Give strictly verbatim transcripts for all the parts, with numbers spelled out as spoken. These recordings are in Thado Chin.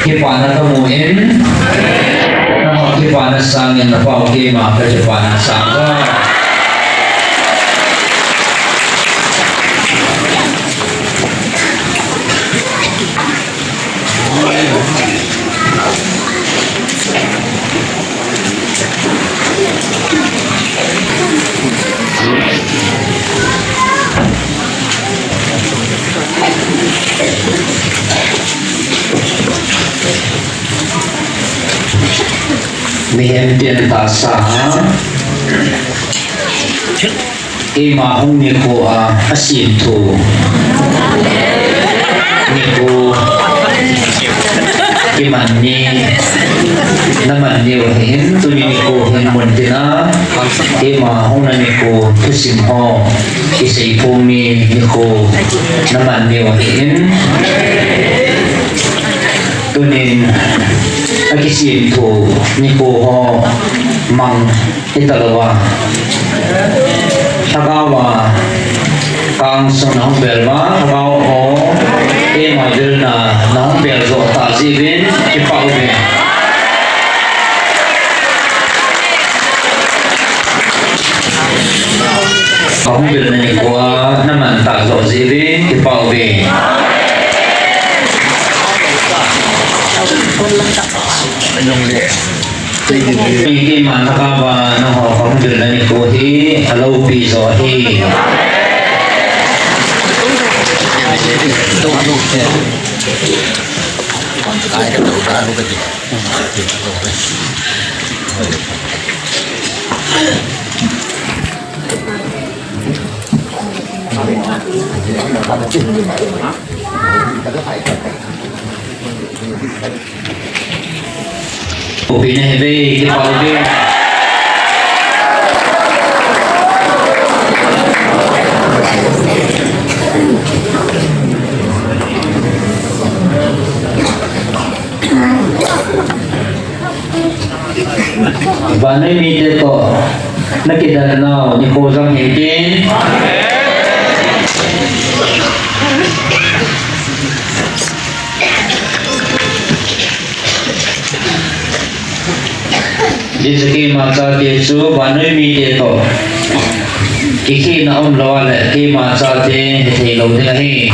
Kipana kamu in, nangho kipana sangin, nangho keima kakipana sang. Mihem pian tahsa. Keima hung nikho a, asim thu. Nikho. Kiman ni. Naman ni u hin, tuni nikho hin mun tina. Keima hung na nikho, thusim ho. Kisei pum ni nikho. Naman ni u hin. Tunin, akisim thu nikho ho. Mang. Hita louva. Lhagao a. Kang sung nahung bel uva. Lhagao ho. Keima bilna. Nahung bel jo ta jeh uvin. Kipah uve. Kahung bilna nikho a. Naman ta jo jeh uvin. Kipah uve. Keima lhagao a nangho kahung bilna nikho hi aloupi jo ahi. Khopi nahi uve, kipah uve. Vannoi mite toh, nakidelnau nikho jong hitin. Hijeh chun keima chate chu vannoi mite toh kikhehna umlou a le keima chate hithei lou ding ahi.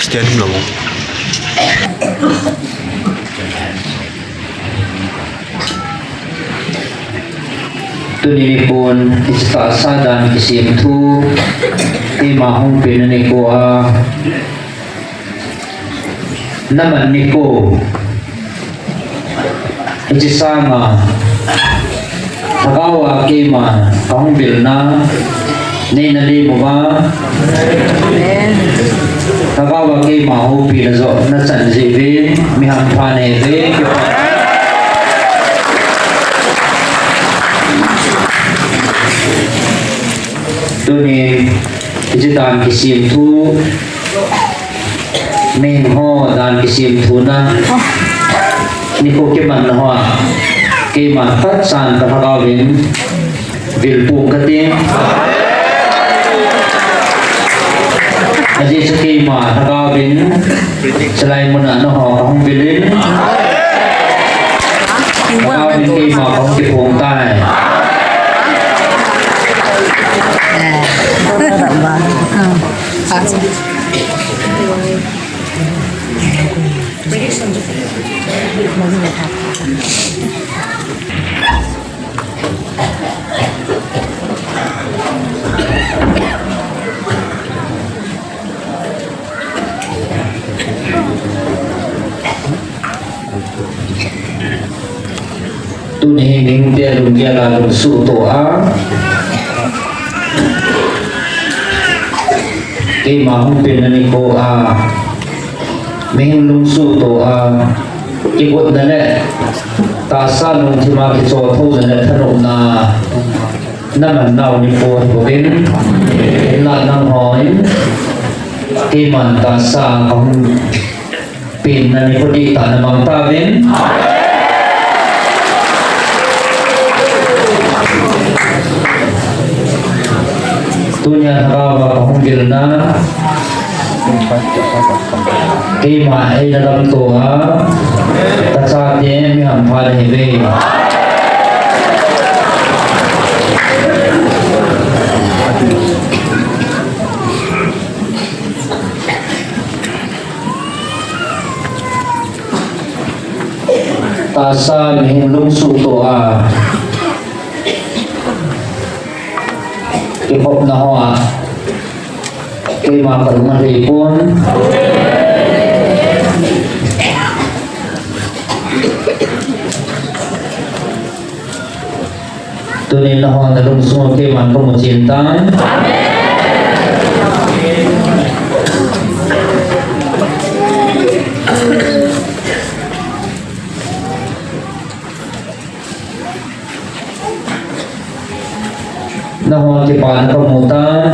Stand up. Tuni nikho in, hiche tahsa dan kisem thu, keima hung pena nikho a, naman nikho. Hiche sanga, lhagao a keima kahung bilna, neina lem uva. Lhagao a keima houpina jo nachan jeh uvin, mi hampha nahi uve. Tuni, hiche dan kisem thu, Min ho dan kisem thuna. Nikho kimanna hoa. Keima khat chan ka lhagao in. Vil pum kati. Ajeh chu keima lhagao in. Chulai muna nangho kahung vil in. Lhagao in keima kahung kiphong tai. Tuni hi mihemte lunggel a lungsuhtoh a, keima hung penna nikho a, mihem lungsuhtoh a, kigotna le tahsa lungthim a kichoh thouna le thanopna naman nau nikho hibouvin, hinla nanghon keiman tahsa kahung penna nikho dihtah namang tauvin. Tunia lhagao a kahung vilna, keima eina lamto a kachate mi hampha nahiuve. Tahsa mihem lungsuhtoh a kikhopna hoa keima kalung alhai pon. Tunin nahon nalungsunga keiman kamu chen tan. Nahon kipana kamu tan.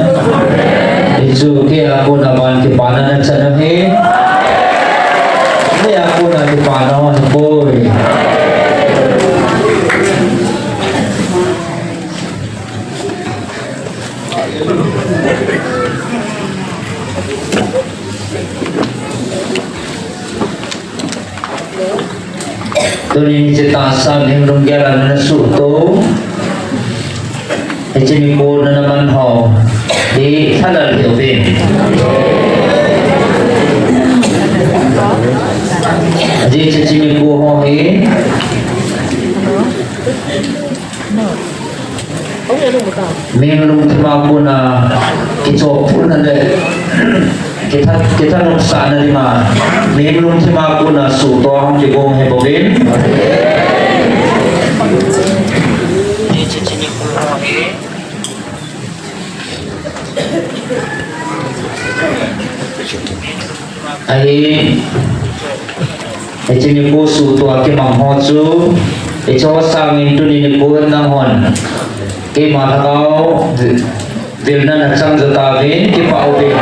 Hichu keia kona van kipana nachan ahi. Keia kona kipana hon koi. Tunin hiche tahsa mihem lunggel a nana suhto, hiche nikho nana man ho hi lhalal hih uvin. Ajeh chu hiche nikho ho hi mihem lungthim a kona kichoh phulna le kitha, kithanopsahna dinga mihem lungthim a kona suhtoh a hung kigong ahi bouvin. Ahin, hiche nikho suhtoh a kimang ho chu, hiche ho sangin tuni nikho nanghon keima lhagao vilna nachang jo tauvin, kipah uvin.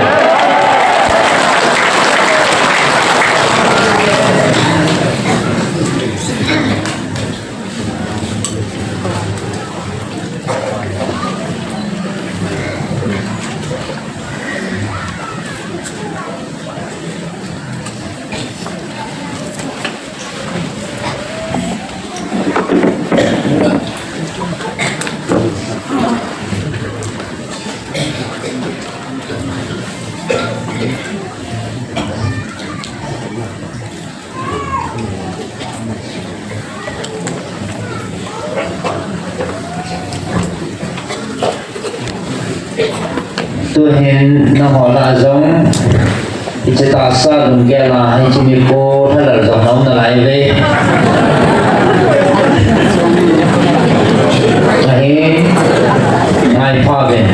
Tuhin nangho lah jong, hiche tahsa lunggel a, hiche nikho lhalal jong naum nalai uve. Ahin, ngaipha uvin.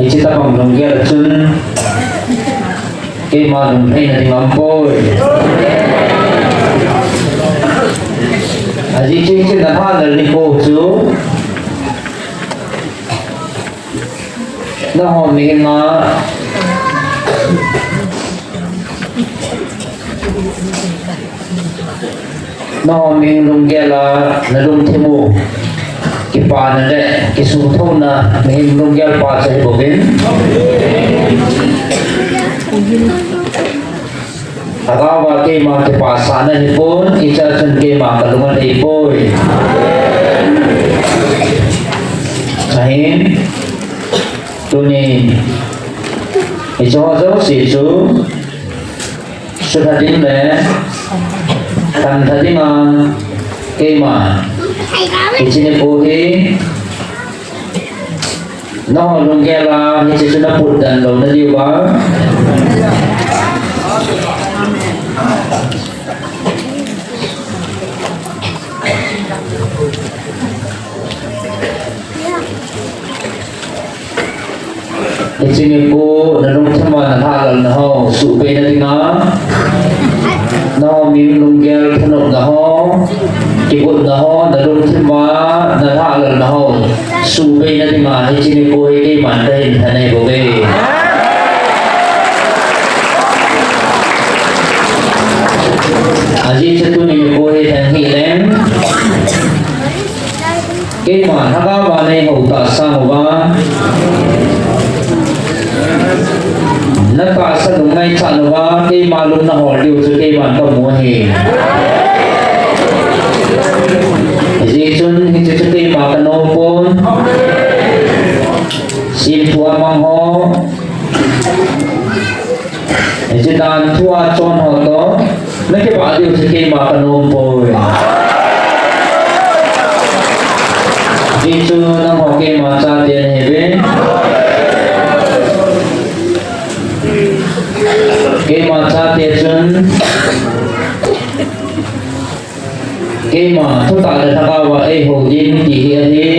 Hiche tabang lunggel a chun keima lunglhaina ding aumpoi. Ajeh chu hiche nalhalal nikho chu nangho mihem a nangho mihem lunggel a nalungthim u kipana le kisuhthouna mihem lunggel pa chu ahi bouvin. Lhagao a keima kipasahna hipon, hichea chun keima kalung alhai poi. Ahin, tunin hicheho jouse chu sutha ding le Tantha dinga, keima, hiche nikho hi, nangho lunggel a, hiche chu naput dan lou nadiuva. Hiche nikho nalungthim a nalhahlelna ho suhbeina dinga, nangho min lunggel thanopna ho, kigotna ho, nalungthim a nalhahlelna ho suhbeina dinga, hiche nikho hi keiman kahin thanei bouve. Ajeh chu tuni nikho hi theng hih leng, keima lhagao a neihou tahsan uva, natahsa lung ngaichat uva, keima lung nahol diu chu keiman kamu ahi. Hijeh chun hiche chu keima kanom pon, simthu amang ho, hiche dan thu a chon ho toh, nakibah diu chu keima kanom poi. Hijeh chun nangho keima chate nahiuve. Keima chate chun, keima thutah le lhagao a eihou ding ti hi ahi.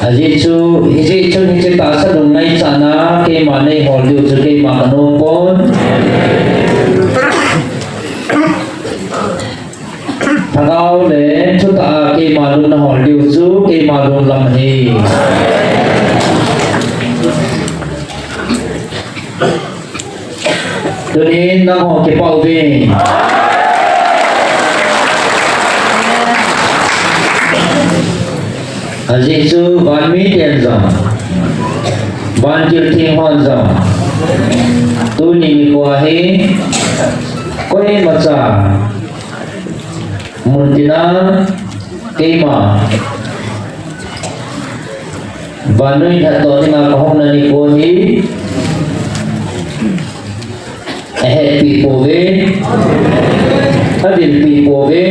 Ajeh chu, hijeh chun hiche tahsa lung ngaichatna, keima neihol diu chu keima kanom pon. Lhagao le thutah a keima lung nahol diu chu keima lunglam ahi. Tunin nangho kipah uve. Ajeh chu vanmi ten jong, vantil theng hon jong, tuni nikho hi koimacha mun tina keima vannoi lhatdoh dinga kahungna nikho hi ahetpi pouve, avilpi pouve.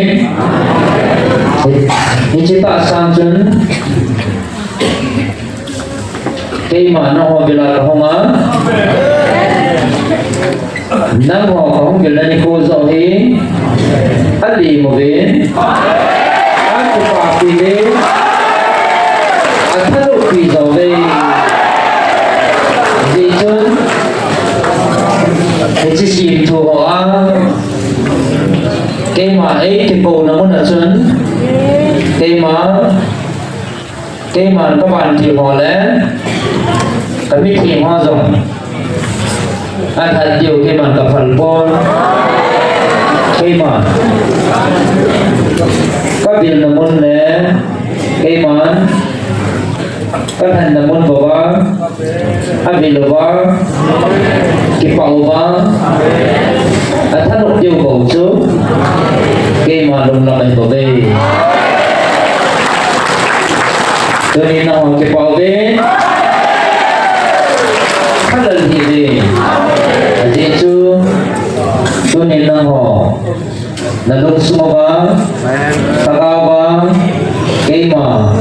Hiche tahsan chun keima nangho vil'a kahunga, nangho kahung vilna nikho joh hi alim uve, akipapi uve, athanoppi jo uve. Hijeh chun hiche simthu hoa keima eikikouna mun a chun keima Keiman kavantil ho le kamitheng ho jong alhat diu keiman kaphal pon. Keiman kavilna mun le keiman kalhatna mun bou a avil uva, kipah uva, athanop diu bou chu keima lunglam ahi bouve. Tunin nangho kipah uve. Halal hih uve. Ajeh chu tunin nangho nalungsung uva, lhagao uva, keima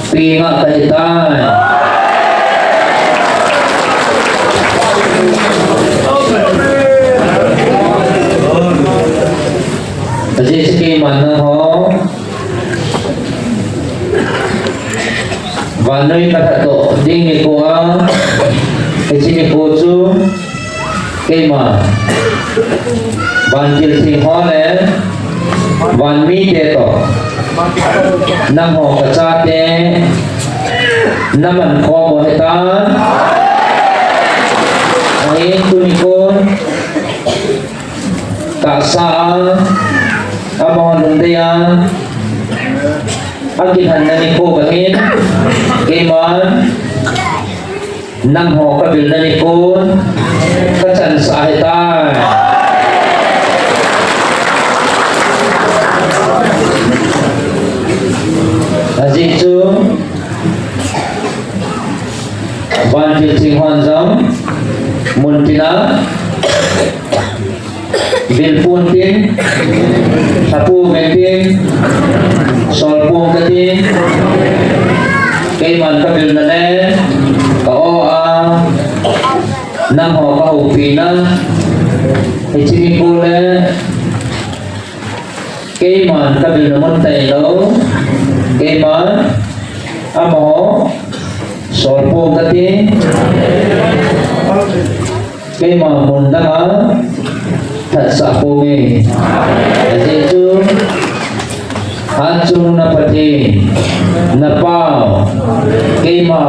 peng a kahitai. Ajeh chu keiman nangho vannoi kalhatdoh ding nikho a, hiche nikho chu keima vantil theng ho le vanmite toh, nangho kachate naman khom u ahitan. Ahin tuni kon tahsa a, amaho lungdei a, akilhanna nikho kahin, keiman nangho kavilna nikho kachansah ahitai. Ajeh chu Mun tina, vil pon tin, lha pon tin, sol pon katin, keiman kavilna le ka-o a, nangho kahoupina, hiche nikho le, keiman kavilna mun tailou, keiman amaho sol pon katin, keiman mun danga lhatsah ponge. Ajeh chu, Hatchungnung Pathen, napao, keima,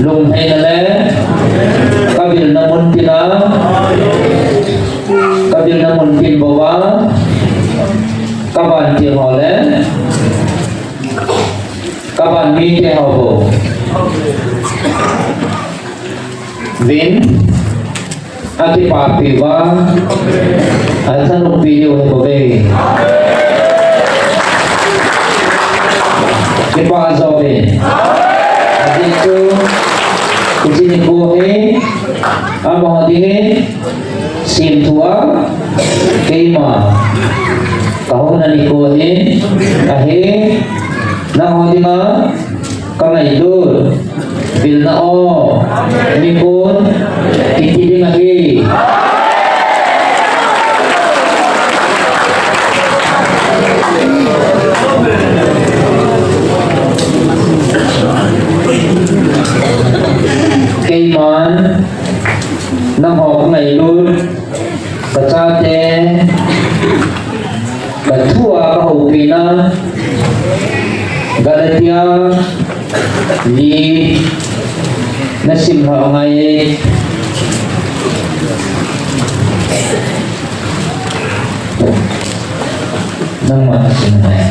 lungheina le, kavilna mun tina, kavilna mun tin bouva, kavantil ho le, kavan mite ho bou vin, akipapi uva, athanoppi diu ahi bouve. Kipah jo uve. Ajeh chu, hiche nikho hi, amaho dingin, semthua, keima, kahouna nikho hi, ahi, nangho dinga, kangailut, vilna o, nikho, kiti ding ahi. Keiman, nangho kangailut, kachate, kathua kahoupina, Galatia li nasim lhah ngai e. Nangma nasim ngai.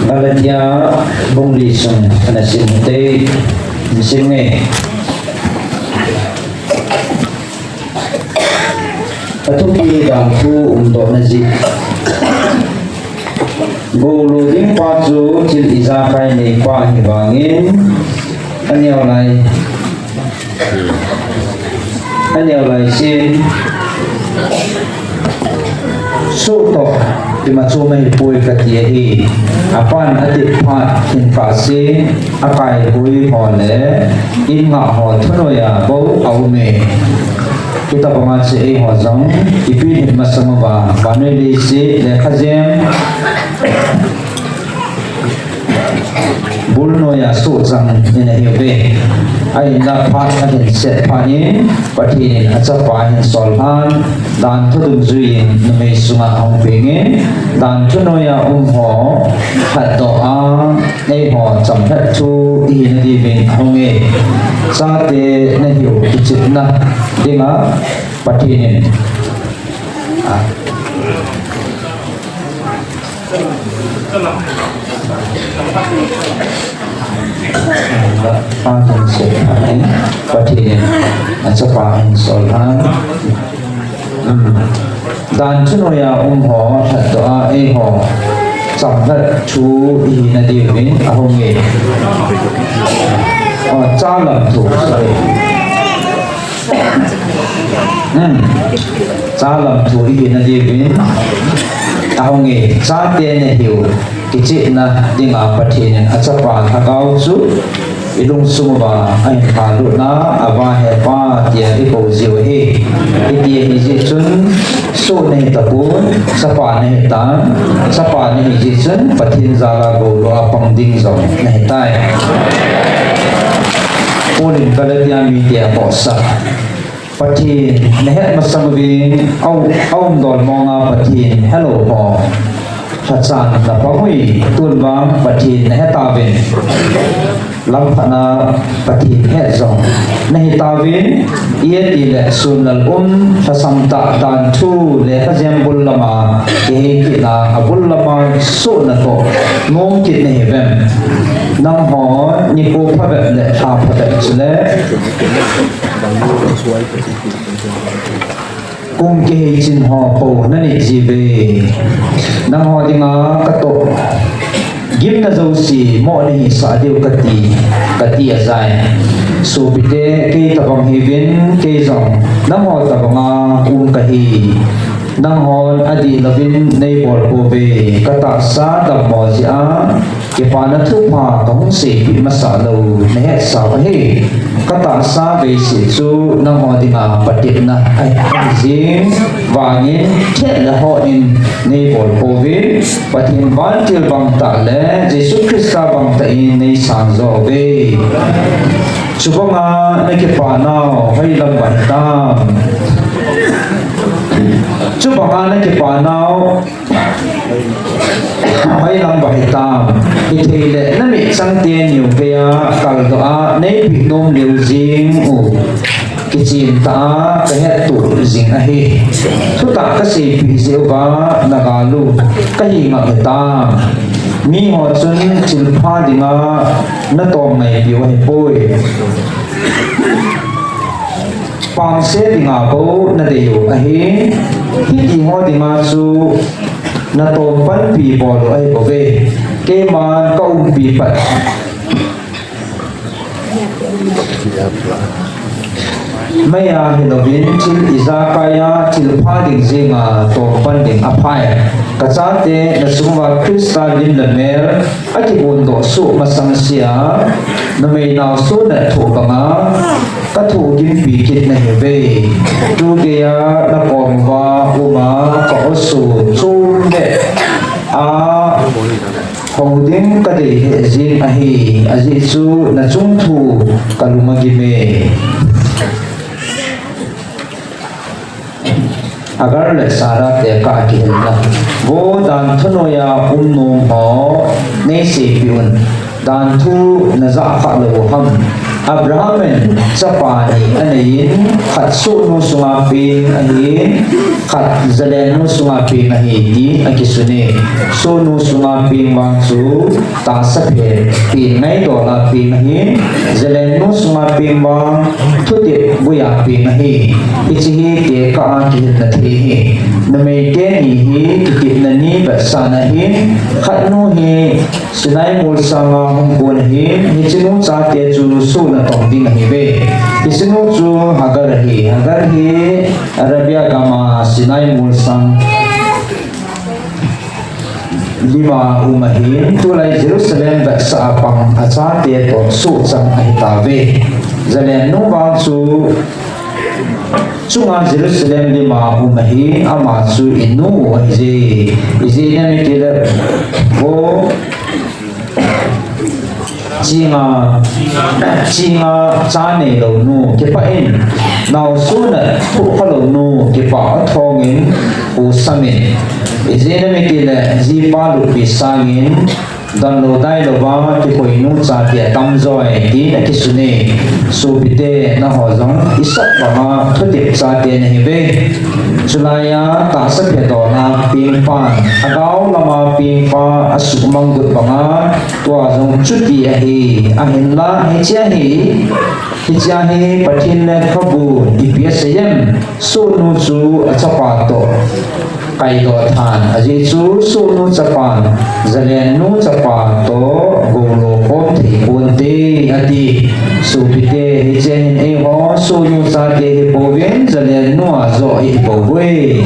Galatia bung li sung ana sim u te, sim nge. Athupi dang thu umdoh na jeh. Goulu ding pa chu thil ijakai nei pa ahi vangin, aneo lai. Aneo lai sin, soh toh, ima chom ahipoi kati ahi. Apan atep phat hin kah sin, akai hui ho le, in ngah ho thunoiya bou aume. Hitabanga chu eiho jong, ipi hin masang uva, vannoi leiset, lekhajem, bul noiya sohchang in ahiuve. Ahinla phat ahin set phat in, Pathen in achapa ahin sol lhan, danthu dungjuiyin numei sunga ahung pengin, danthu noiya um ho lhatdoh a, eiho chamlhat thu ihina diuvin ahunge. Chate nahiu kichepna dinga Pathen in, a, Pathen in achapa ahin sol lhan. Danthu noiya um ho lhatdoh a eiho chamlhat thu ihina diuvin ahunge. O, chalam thu, sorry. Chalam thu ihina diuvin ahunge. Chate nahiu kichepna dinga Pathen in achapa lhagao chu ilungsung uva ahin lhalut na, Ava, Hepa tia ikou jiu ahi. Hiti ahijeh chun, soh nahi tapon, chapa nahitan, chapa nahi jeh chun Pathen jal a goulu a pang ding jong nahitai. Paul in Galatia mite akohsah, Pathen nahet masang uvin, aum, aumdol monga Pathen helou ho lhachan napang ui, tun vang Pathen nahe tauvin, langphatna Pathen het jong nahi tauvin, ijeh itile sunlal um, lhasam tah, danthu, lekhajem bul lama kihei kitna, abul lama sohna toh nom kit nahiuvem? Nangho nikho phabep le lha phabep chule Kum kihei chin ho po nanit jiuve. Nangho dinga katoh gimna jouse mo nahisah diu kati, kati ajai. Sopite, kei tabang hiuvin, kei jong nangho tabanga um kahi. Nanghon adih louvin neibol pouve. Katahsa dammo jeh a kipana thupha kahung seipeh masah lou nahetsau ahi. Katahsa veise chu nangho dinga patepna ahi, ahi jing vangin thet le hon neibol pouvin, Pathen vantil bang tah le Jesu Christa bang tah in neisang jo uve. Chubanga nakipanau hoilam bang hitam? Chubanga nakipanau hoilam bang hitam? Hithei le namit chang teni u keiya kaldoh a neipeh nom leu jing u kichen tah a kahettoh jing ahi. Thutah kaseipeh jeh uva nagal u kahi ngap hitam? Miho chun thilpha dinga natom ngaipiu ahipoi. Pangse dinga bou nadei u ahi. Hitiho dinga chu natom panpi bol u ahibouve. Keiman kaumpi pat maiya hilouvin thil ijakaiya thilpha ding jenga tompan ding aphai. Kachate nachunguva Christa lim le mel akihondoh soh masang sea, numei naosen nathoh banga kathoh gimpi kit nahiuve. Tugeiya nakomuva uma ka-oso chom le a hou ding kadei lheh jeng ahi, ajeh chu nachung thu kalung agime. Hagar le Sarah tekah a kihilna. Vo danthu noiya um nom ho, neiseipeh un. Danthu najah khah lou u ham? Abraham in chapa ni aneiyin, khat sohnu sunga peng ahin, khat jalennu sunga peng ahi, tin akisune. Sohnu sunga peng vang chu tahsa phe peng ngaidol a peng ahin, jalennu sunga peng vang thutep guiya peng ahi. Hiche hi tekah a kihilna thei ahi. Numei teni hi kitepna ni vetsahna ahin, khatnu hi Sinai molsanga hung kon ahin, hichenu chate chu soh natong ding ahiuve. Hichenu chu Hagar ahi. Hagar hi Arabia gama Sinai molsang lima um ahin, tulai Jerusalem vetsah a pang achate toh sohchang ahitauve. Jalennu vang chu chunga Jerusalem lima um ahin, ama chu inu ahije. Ijeh inem itile, vo chinga, chinga cha neilou nu kipah in, naosen nathoh khalou nu kipah a thongin, u samin. Ijeh inem itile, jipa luppi sangin, damlou dailouva kikoinu chate atamjoi, tin akisune. Sopite, nangho jong isat banga thutep chate nahiuve. Chulaiya tahsa phe dol a pengpan, agao lama pengpa asuhmang got banga, tua jong chuti ahi. Ahinla hichea hi, hichea hi Pathen lekhabun ipi asei em? Sohnu chu achapa toh kaidoh than, ajeh chu sohnu chapan jalennu chapa toh goulo khom thei ponte ati. Sopite, hichea hin eiho sohnu chate hipouvin, jalennu a joh ihipouve.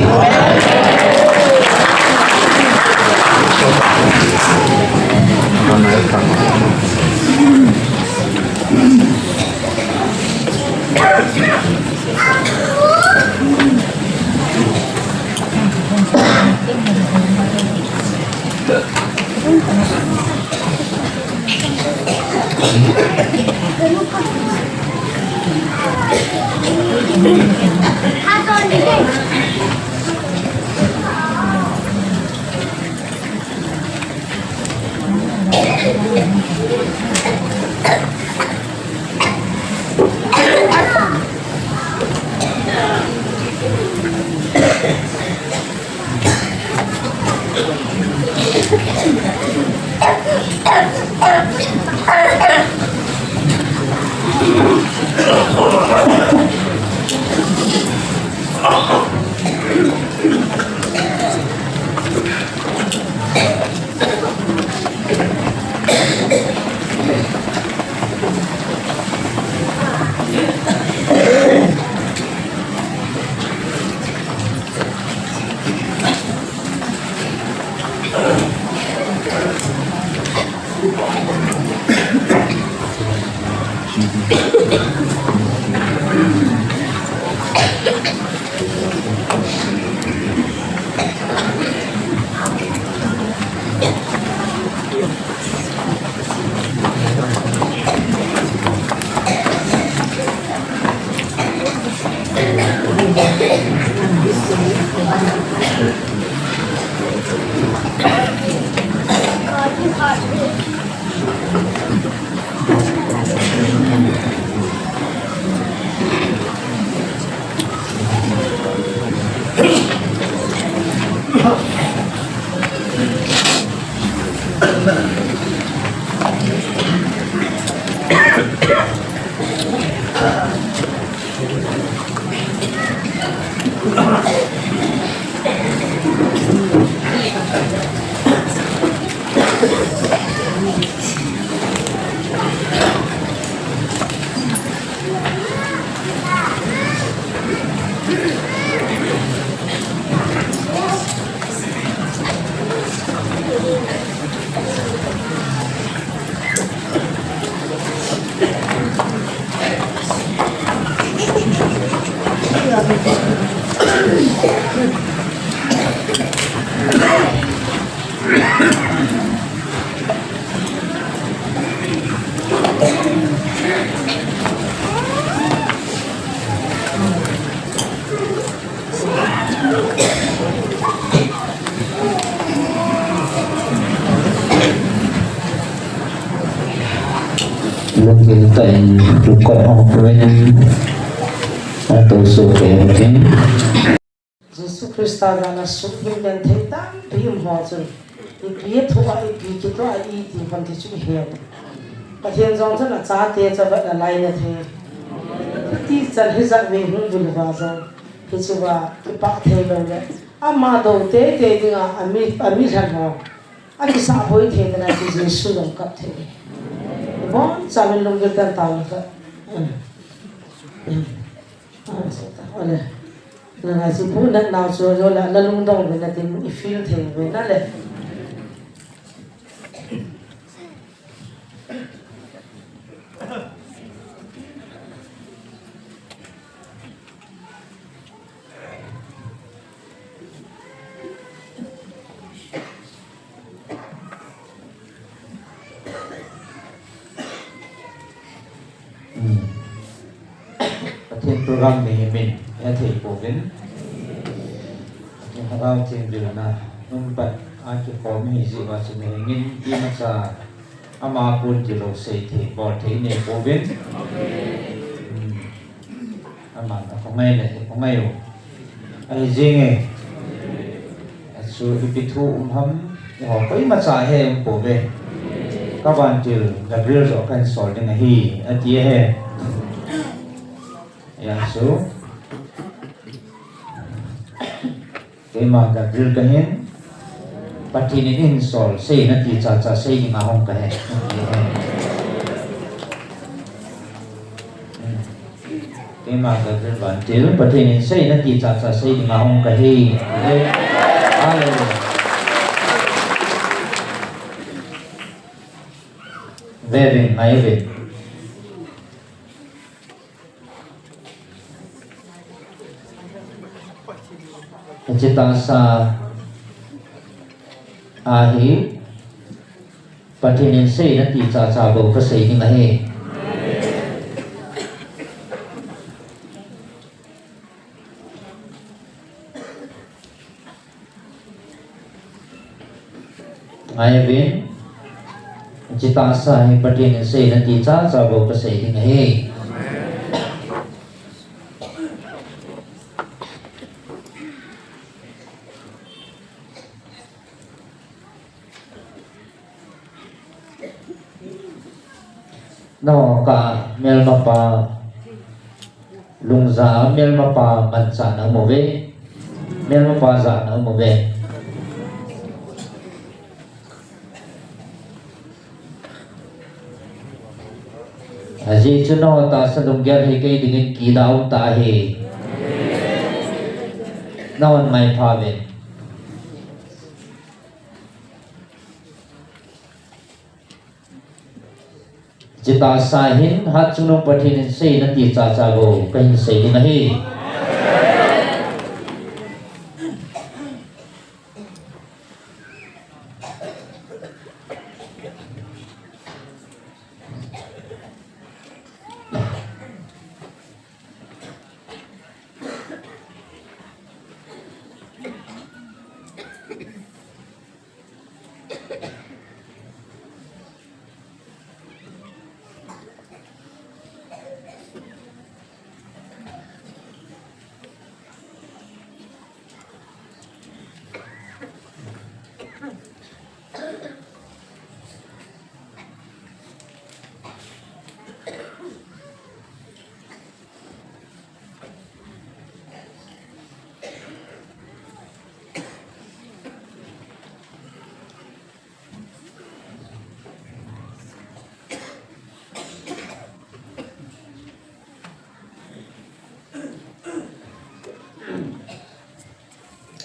Lungdong tah in lungkot hong pui in, a to su ke tin. Jesu Christa dan a suk min men thei tampi um ho chun, ipi thu a, ipi kitoh a, iti hon ti chu i he. Pathen jong chun a chate chabat a lainat thei. Ti chan hijat ve hung bul va jong, hichu va kipah thei lou le, ama do teitei ding a, ami, ami lhan ho, akisah boi thei ding a, ti Jesu jong kap thei. Boncha min lunggil tan tao le ka. Ole. Na ngai si pu na nau chu jo la, la lungdong ve na tin i feel thei ve na le. Hmm. Pathen program nei himin, he thei pouvin. Pathen Lhagao Theng vilna, mun pan a kikhom hi jeh uva chu nei hingin, imacha ama pon tilou sei thei, bol thei nei pouvin. Hmm. Aman, akhongai le, akhongai u. Ahi jeng e. Achu ipi thu um ham, eiho koimacha he um pouve. Ka vantil Gabriel joh kahin sol ding ahi, ati ahi. Achu. Keima Gabriel kahin, Pathen in eihin sol, seina ti chacha sei dinga hung kahi. Keima Gabriel vantil, Pathen in seina ti chacha sei dinga hung kahi. Hallelujah. Ve uvin, ngai uvin. Hiche tahsa a hi Pathen in seina ti chacha bou kasei ding ahi. Ngai uvin, hiche tahsa hi Pathen in seina ti chacha bou kasei ding ahi. Nangho ka melmapa, lungja melmapa manchah na um uve. Melmapa jana um uve. Ajeh chu nangho tahsa lunggel hi kei dingin kida um tah ahi. Nangho ngaipha uvin. Hiche tahsa hin Hatchungnung Pathen in sei nati chacha bou kahin sei ding ahi.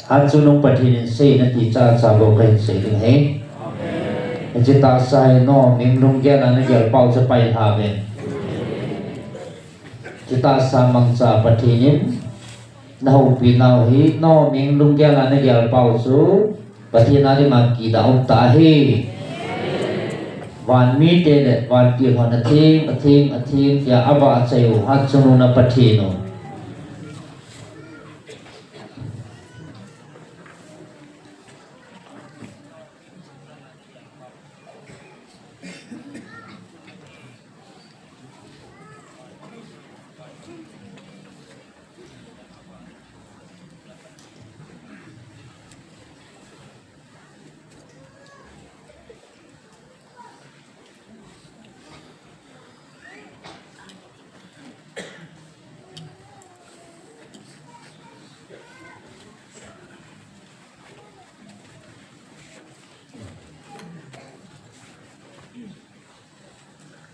Hatchungnung Pathen in sei nati chacha bou kahin sei ding ahi. Hiche tahsa hi nangho mihing lunggel a nagel pau chu pailha uvin. Hiche tahsa mangcha Pathen in nahoupi nau hi nangho mihing lunggel a nagel pau chu Pathen a dinga kida um tah ahi. Van mite le vantil hon atheng, atheng, atheng tia avahchoi u Hatchungnung na Pathen u.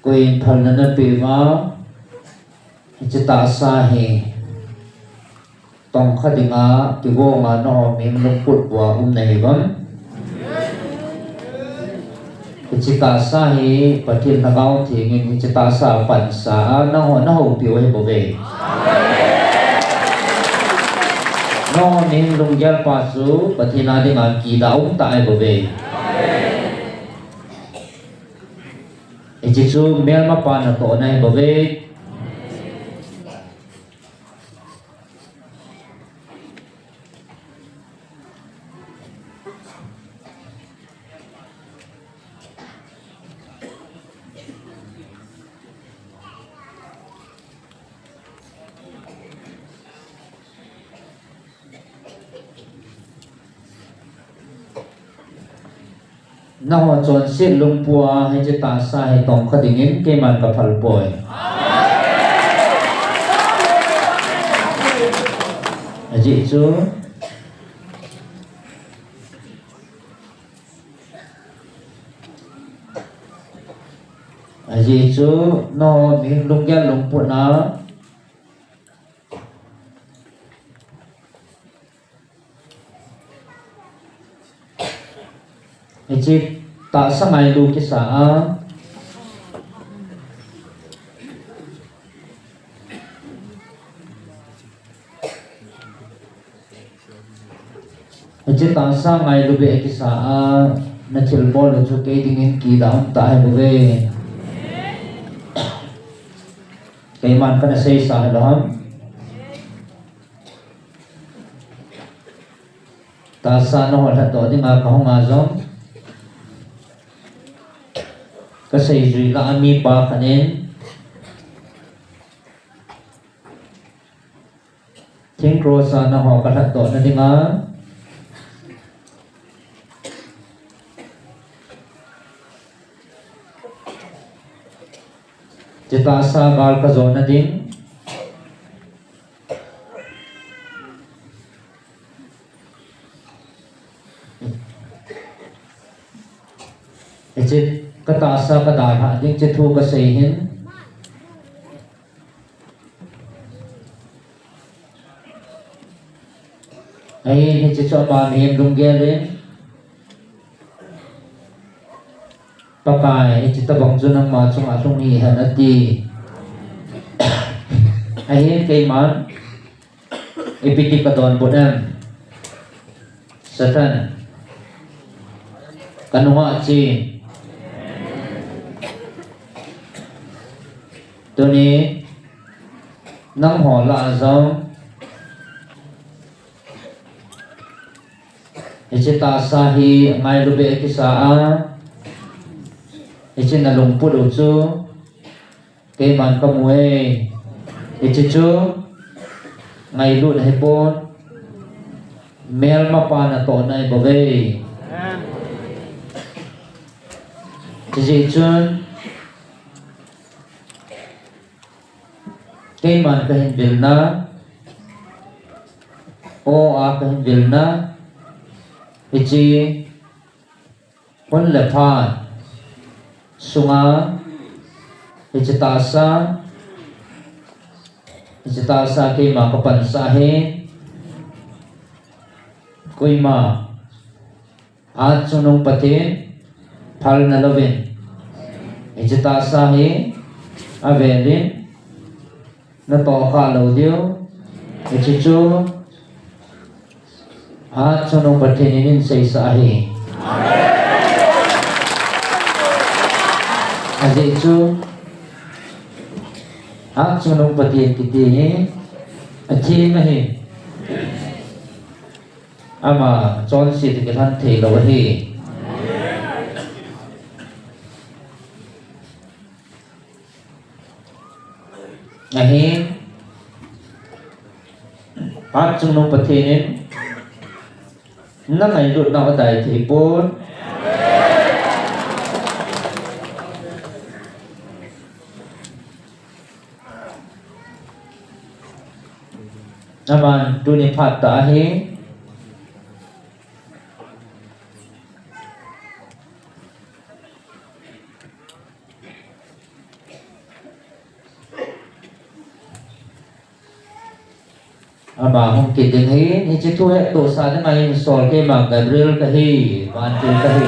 Koiyin phalna napeh uva, hiche tahsa hi tongkha dinga kigong a nangho mihing lungput bua um nahiuvem? Hiche tahsa hi Pathen Lhagao Theng in hiche tahsa pansa a nangho nahoupi u ahibouve. Nangho mihing lunggel pa chu Pathen a dinga kida um tah ahibouve. Hiche chu melmapa natohna ahibouve. Nangho chonset lungput a hiche tahsa hi tongkha dingin keiman kaphal poi. Ajeh chu, ajeh chu, nangho mihing lunggel lungput a hiche tahsa ngailu kisa a, hiche tahsa ngailu beh kisa a nathilbol u chu kei dingin kida um tah ahibouve. Keiman kana seisa hilou ham? Tahsa nangho lhatdoh dinga kahung a jong, kaseijui lah a mipa khat in thing cross a nangho kalhatdoh na dinga, hiche tahsa gal kajo na ding, Hiche katahsa kadalhah ding hiche thu kasei hin. Ahin hiche chu ama mihem lunggel in, Pakai, hiche tobang chu nangma chunga lhung hih hen ati. Ahin keiman, ipi ti kadonbut em? Satan, kanunga che. Tuni, nangho lah a jong, hiche tahsa hi ngailu beh kisa a, hiche nalungput u chu, keiman kamu e. Hiche chu, ngailutna ahipon, melmapa natohna ahibouve. Hijeh chun, keiman kahin vilna, aw a kahin vilna, hiche, hun le phat sunga, hiche tahsa, hiche tahsa keima kapansah hi, koima, Hatchungnung Pathen, phalna louvin, hiche tahsa hi avelin natoh kha lou diu. Hiche chu Hatchungnung Pathen in eiseisah ahi. Ajeh chu Hatchungnung Pathen kiti hi athem ahi. Ama chonset kilhen thei lou ahi. Ahin, Hatchungnung Pathen in nangailutnau adai thei pon. Aman tuni phat tah ahi. Ama hung kit ding ahi, hiche thu hettohsah ding ahin sol keima Gabriel kahi, vantil kahi.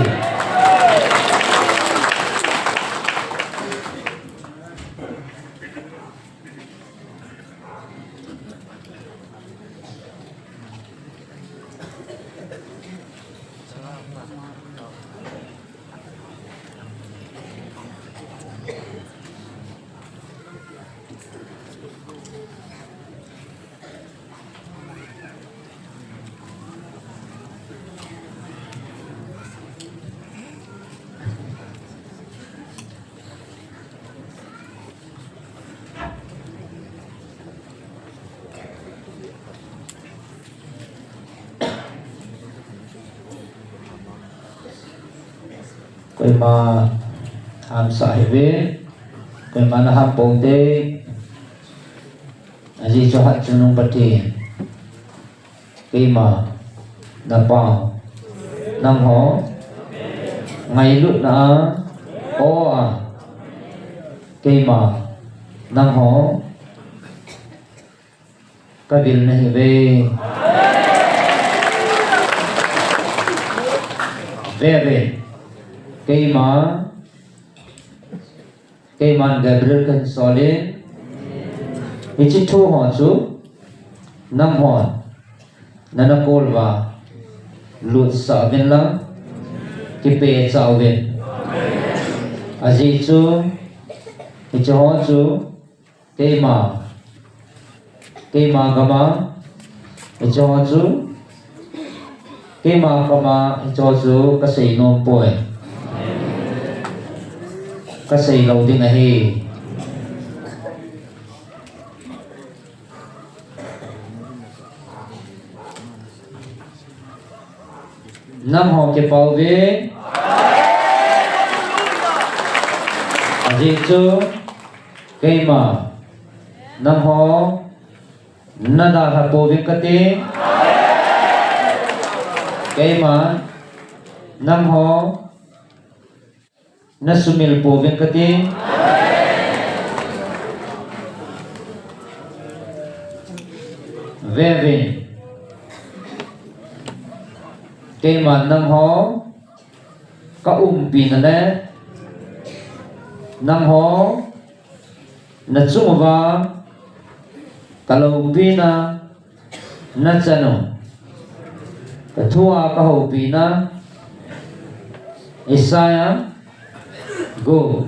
Koima hamsah hih uvin, koima naham ponte, ajeh chu Hatchungnung Pathen, keima, napao, nangho, ngailutna a, aw a, keima, nangho, kavil nahiuve. Veve, keima, keiman Gabriel kahin solin, hiche thu ho chu, nanghon, nana kol uva, lutsah uvin lang, kipehcha uvin. Ajeh chu, hiche ho chu, Keima, keima gama, hiche ho chu, keima gama, hiche ho chu kasei nom poi. Kasei lou ding ahi. Nangho kipah uve. Ajeh chu, keima, nangho, nadalha pouving kati. Keima, Nangho nasumil pouvin kati. Vevin. Keiman nangho ka umpina le nangho nachung uva ka loupina nachanu. Ka thua ka houpina. Isaiah gup.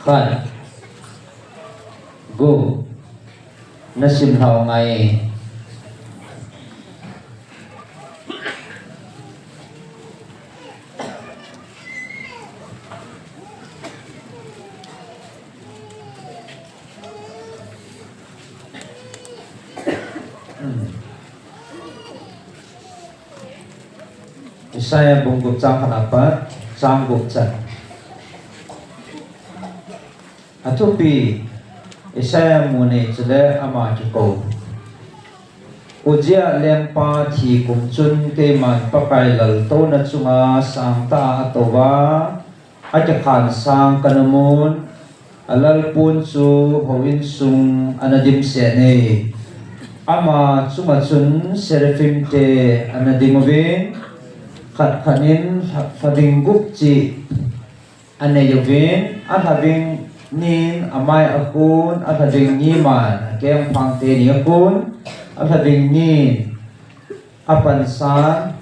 Khat. Gup. Nasim lhau ngai. Isaiah bung gup chang khat apat chang gup chan. Athupi, Isaiah mu nei chule ama kikou. Uzziah lengpa thi kum chun keiman Pakai laltouna chunga sangtah a atouva, akikhan sang kana mun, alalpun chu houin sung ana dimset e. Ama chunga chun seraphim te ana ding uvin, khat khat in lha-, lhaving gup chih anei uvin, alhaving nin amai akhun, alhaving ni man akengphang teni akhun, alhaving nin apansan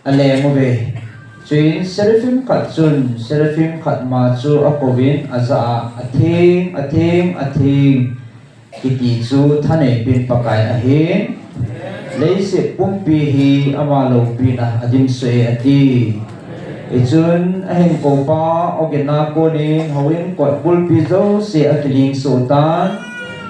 aleng uve. Chuin seraphim khat chun seraphim khat ma chu akouvin ajah a, Atheng, atheng, atheng, kiti chu thaneipin Pakai ahin, leiset pumpi hi ama loupina adimset e ati. Hichun ahinkoupa ogin a konin houin kot bulpi jouse akiling soh tan,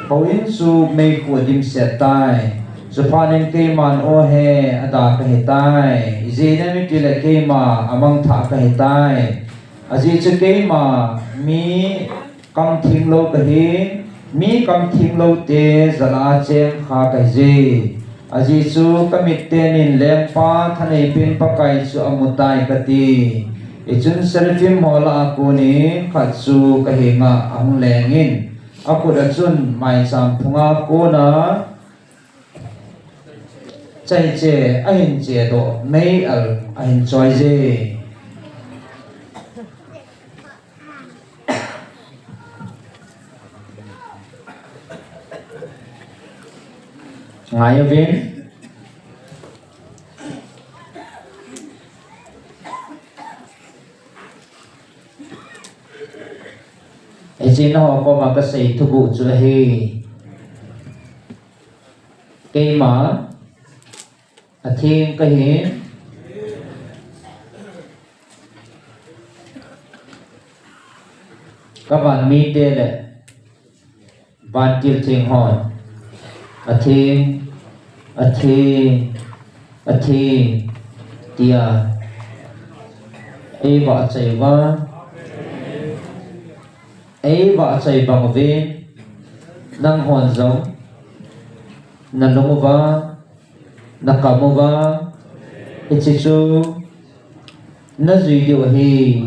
houin chu meikhu adimset tai. Chuphat in keiman o he ada kahitai. Ijeh inem itile keima amangthah kahitai. Ajeh chu keima mi kamtheng lou kahi, mi kamtheng lou te jal a cheng kha kahije. Ajeh chu kamit tenin lengpa thaneipin Pakai chu amutai kati. Hichun seraphim ho lah a konin khat chu kahenga ahung lengin, akhut a chun maicham phunga kona chaiche ahin chedoh, mei-al ahin choije. Ngai uvin. Hiche nangho koma kasei thuguh chu ahi. Keima atheng kahi. Kavan mite le vantil theng hon atheng, atheng, atheng tia eivahchoi uva, eivahchoi bang uvin, nanghon jong nalung uva, nakam uva, hiche chu najui diu ahi.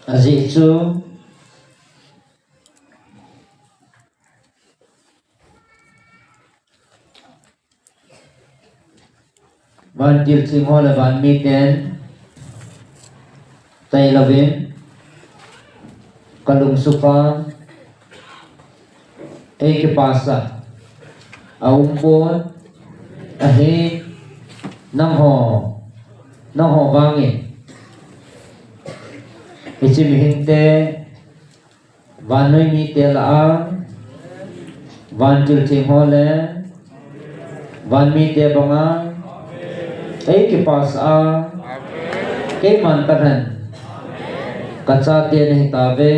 Ajeh chu vantil theng ho le van miten tailouvin, kalung sukha, eikipasah aumpon ahi. Nangho, nangho vangin hiche mihingte, vannoi mite lah a, vantil theng ho le van mite banga eikipasah a, keiman kalhen Kachate nahitauve.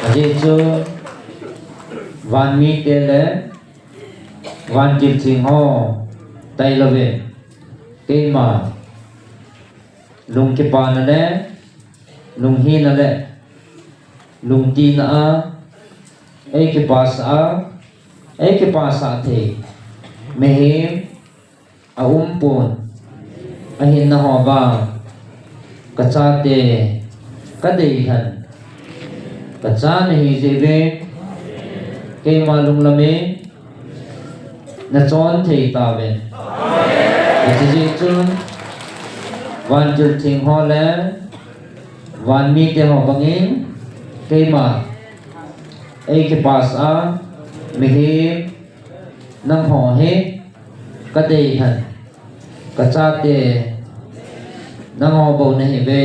Ajeh chu vanmite le vantil theng ho tailouvin, keima lungkipana le lunghina le lungtina a eikipasah a, eikipasah thei mihem aumpon, ahinla ho vang kachate, kadeilhen kacha nahi jeh uvin, keima lunglam in nachon thei tauvin. Hiche jeh chun vantil theng ho le vanmite ho bangin keima eikipasah a mihem nangho hi kadeilhen kachate nangho bou nahiuve.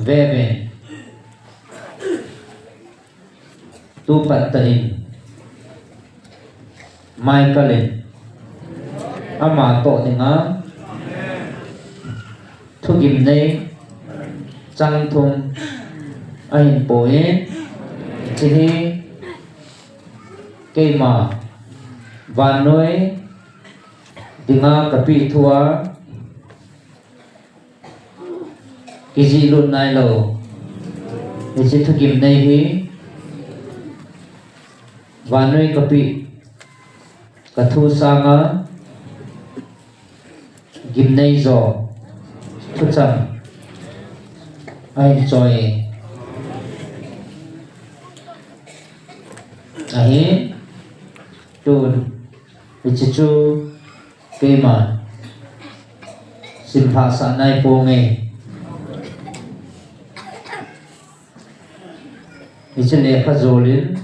Vevin, tupat tah in Michael in ama toh dinga thugimnei chang thum ahin pon, hiche hi keima vannoi dinga kapeh thua kijihlut nailou. Hiche thugimnei hi vannoi kapeh kathu sanga gimnei jo thuchang ahin choi ahi. Tun hiche chu keima simphasah nai ponge. Hiche lekha jol in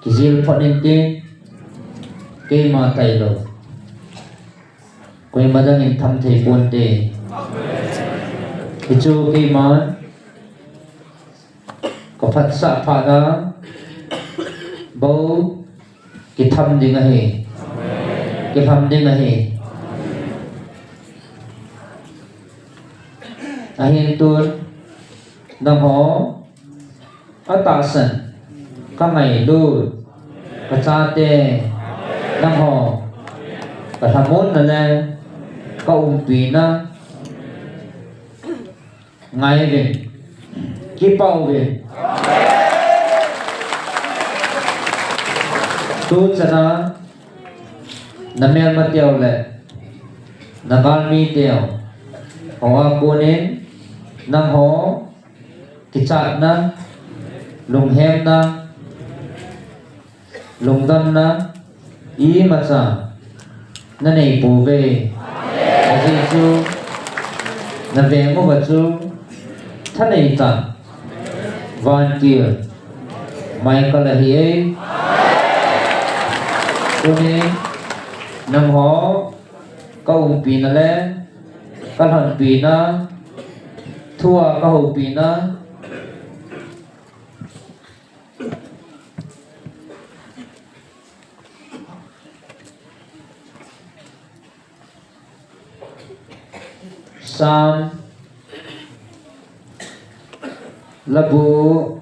kijil phot intin, keima tailou koima dang in tham thei ponte. Hichu keima kaphatsah phat a bou kitham ding ahi, kilham ding ahi. Ahin tun nangho atahsan kangailut kachate nangho kalhamonna le kaumpina ngaiuvin, kipauvin. Tuchana namelmateu le nagalmiteu hoa konin nangho kichatna, lunghemna, lungdonna imacha nanei pouve. Ajeh chu naveng uva chu thaneitah vantil Michael ahiye. Tunin nangho kaumpina le kalhonpina, thua kahoupina, Sam labu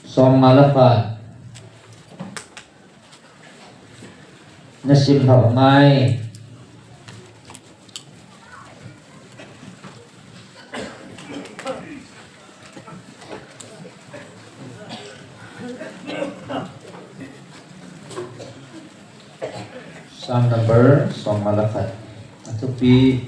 somnga le khat. Nasim lhah ngai. Sam number somnga le khat. Athupi.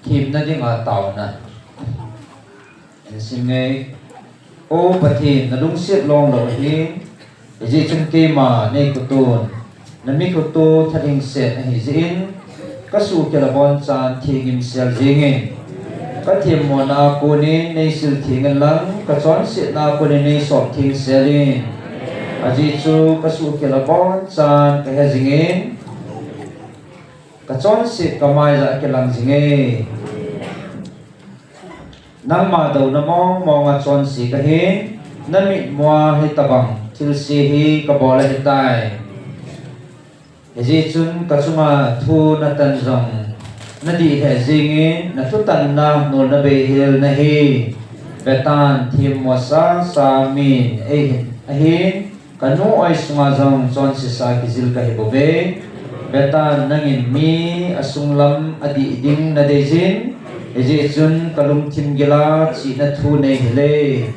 Themna dinga taona. Insim nge. O Pathen, nalungset longlou ahi, hijeh chun keima neikhoton, namikhoto thalhingset ahi jeh in, kasuhkhel abonchan thengimsel jengin. Kathemmona a konin neisil thengin lang, kachonsetna a konin neisop thengsel in. Ajeh chu kasuhkhel abonchan kahe jingin, kachonset kamaija kilang jinge. Nangma douna mongmonga chonse kahin, namitmua hitobang thilse hi kabol ahitai. Hijeh chun kachunga thu natan jong nadih lheh jengin, nathutanna nolna beihel nahi. Vetan, themmo sasa min eihin ahin, kanu oi sunga jong chonsesa kijil kahibouve. Vetan, nangin mi asunglam adih ding nadeijin, hijeh chun kalungthim gila chihna thu neihile.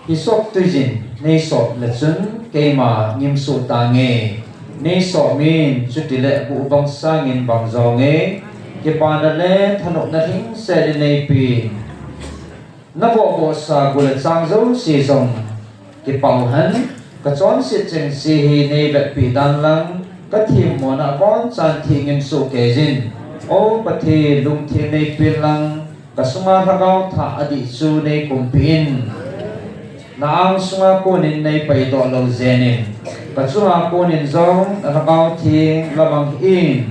Hisop tuijin neisop le chun keima ngimsoh tange. Neisop min chutile buh bang sangin bang jonge. Kipana le thanopna lhingset in neipeh in. Navohbohsa gu le chang jouse jong kipah uhen, kachonset chengse hi neivetpeh dan lang, kathemmona abonchan thengimsoh keijin. O Pathen, lungthim neipeh in lang, kasunga Lhagao Thah adih chu neikumpi in. Na angsunga konin neipaidoh lou jenin, kachunga konin jong na Lhagao Theng lamang hih in.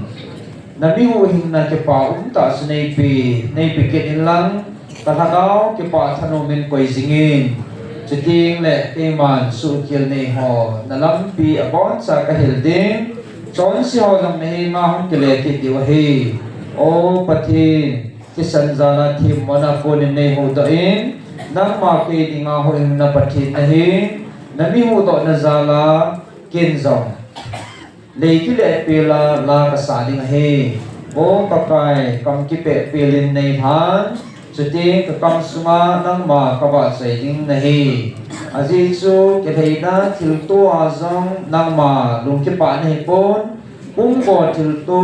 Nami huhhingna kipah umtah chu neipe, neipe kit in lang, kalhagao kipah thanom in koi jingin. Chutengle keiman suhkhel neiho na lampi aboncha kahil ding. Chonse ho jong nahenga hung kile kit diu ahi. O Pathen, thisan jala themmona konin neihuhdoh in, nangma kei dinga huhhingna Pathen nahi. Nami huhdohna jala ken jong lei kile pela la kasah ding ahi. O Pakai, kam kipeh pelin neilhan, chuteng kakam sunga nangma kavahchoi ding nahi. Ajeh chu kilheina thilto a jong nangma lungkipah nahipon, pumgo thilto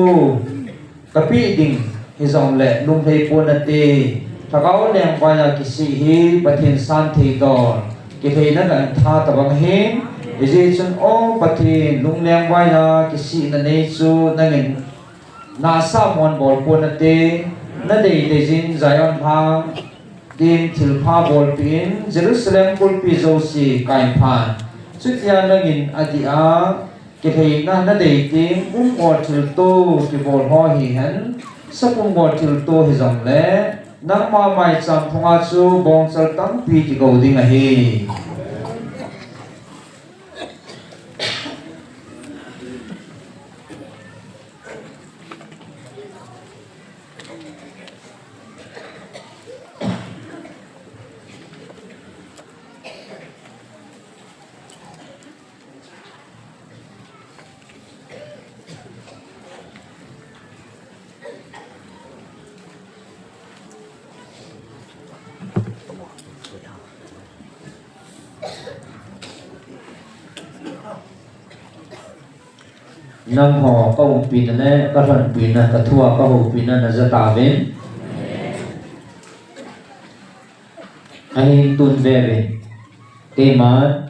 kapeh ding hijongle lunglhai pon nate. Lhagao lengvaiya kisih hi Pathen santhei dol, kilheina gantha tobang ahi. Hijeh chun O Pathen, lunglengvaiya kisihna nei chu nangin nahsah mon bol pon nate. Nadei deijin Zion lhang din thilpha bolpeh in, Jerusalem kulpi jouse kaiphan, chutia nangin adih a kilheina nadei teng pumgo thilto kibol ho hihen, sapumgo thilto hijongle nangma maicham phunga chu bongchal tampi kigo ding ahi. Nangho kaumpina le kalhonpina, kathua kahoupina najah tauvin. Ahin tun veuvin. Keiman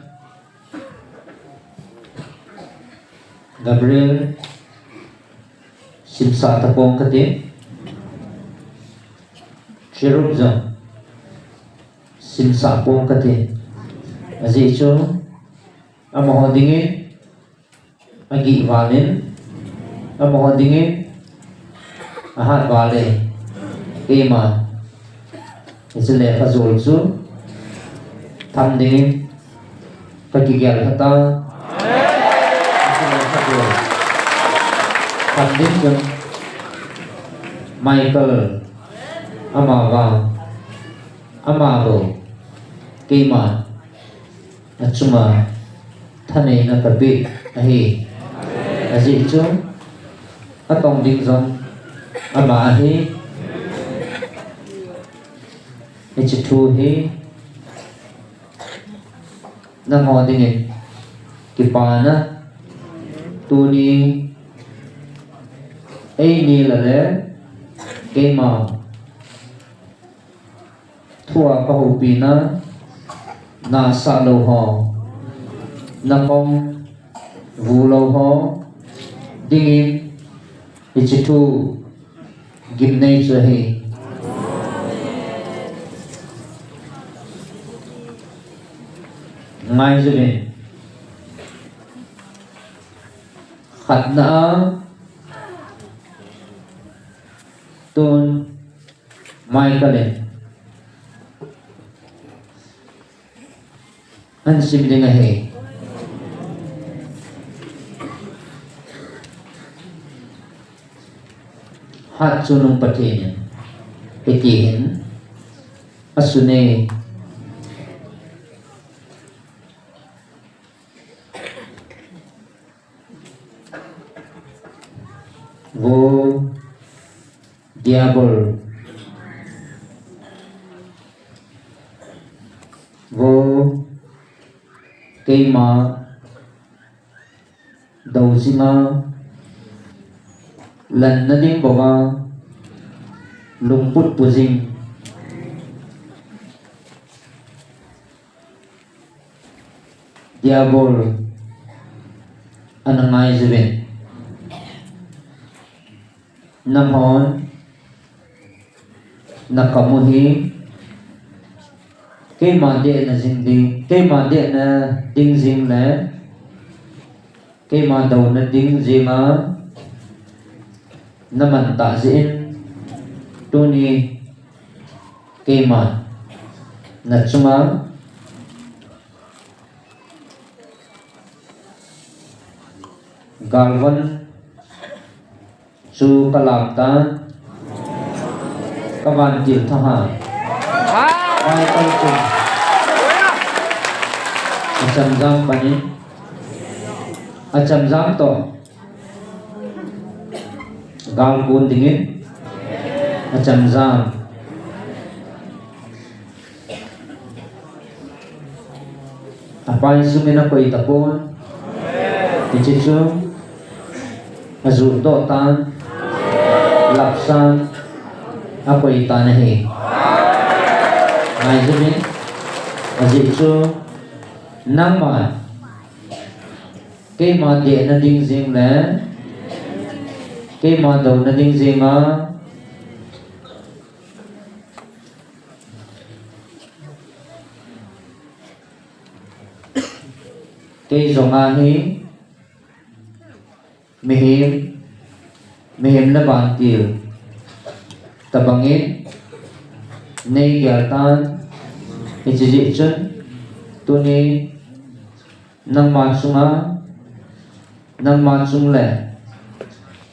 Gabriel simsah tapong kate. Cherub jong simsah pong kate. Ajeh chu amaho dingin agih valin, amaho dingin ahat vale. Keima hiche lekha jol chu tham dingin kakigel lhata. Hiche lekha jol tham ding chun Michael, amavang, amabou, keima achunga thaneina kapeh ahi. Ajeh chu atong ding jong ama ahi. Hiche thu hi nangho dingin kipana, tuni eini lale keima thua kahoupina, nasah lou ho, nakong vu lou ho dingin hiche thu gimnei chu ahi. Ngai jovin. Khatna a tun Michael in ahin sim ding ahi. Hatchungnung Pathen in hiti hin asun e. Vo Diabol, vo keima dou jinga, lanna ding banga lungput pu jing Diabol ana ngai jovin. Nanghon nakam u hi keima dehna jing ding, keima dehna ding jing le keima douna ding jinga naman tah jeh in tuni keima nachunga galvan chu kalam tan, kavantil thahat. Michael chu achamjam panin, achamjam toh gal kon dingin achamjam. Apai sungin akoi tapon. Hiche chu ajuh doh tan, lapsan akoi tan ahi. Ngai jovin, ajeh chu nangma keima dehna ding jing le keima douna ding jinga kei jong ahi, mihem, mihem le vantil tabangin nei gel tan, hiche jeh chun tuni nangma chunga, nangma chung le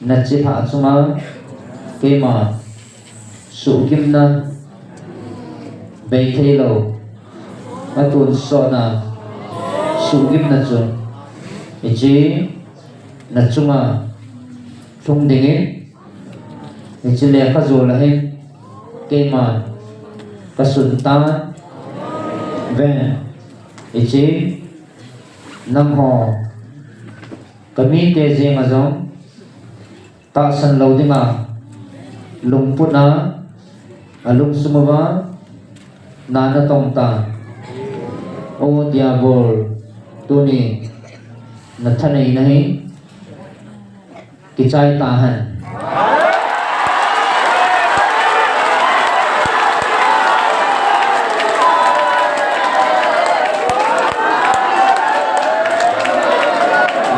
nachilhah chunga keima suhgimna, bei theilou, atonsotna suhgimna chu hiche nachunga lhung dingin, hiche lekha jol a hin keima kasun tan, ve, hiche nangho kamite jenga jong tahsan lou dinga lungput a, alungsung uva na natong tan. O Diabol, tuni nathaneina hi kichai tahen.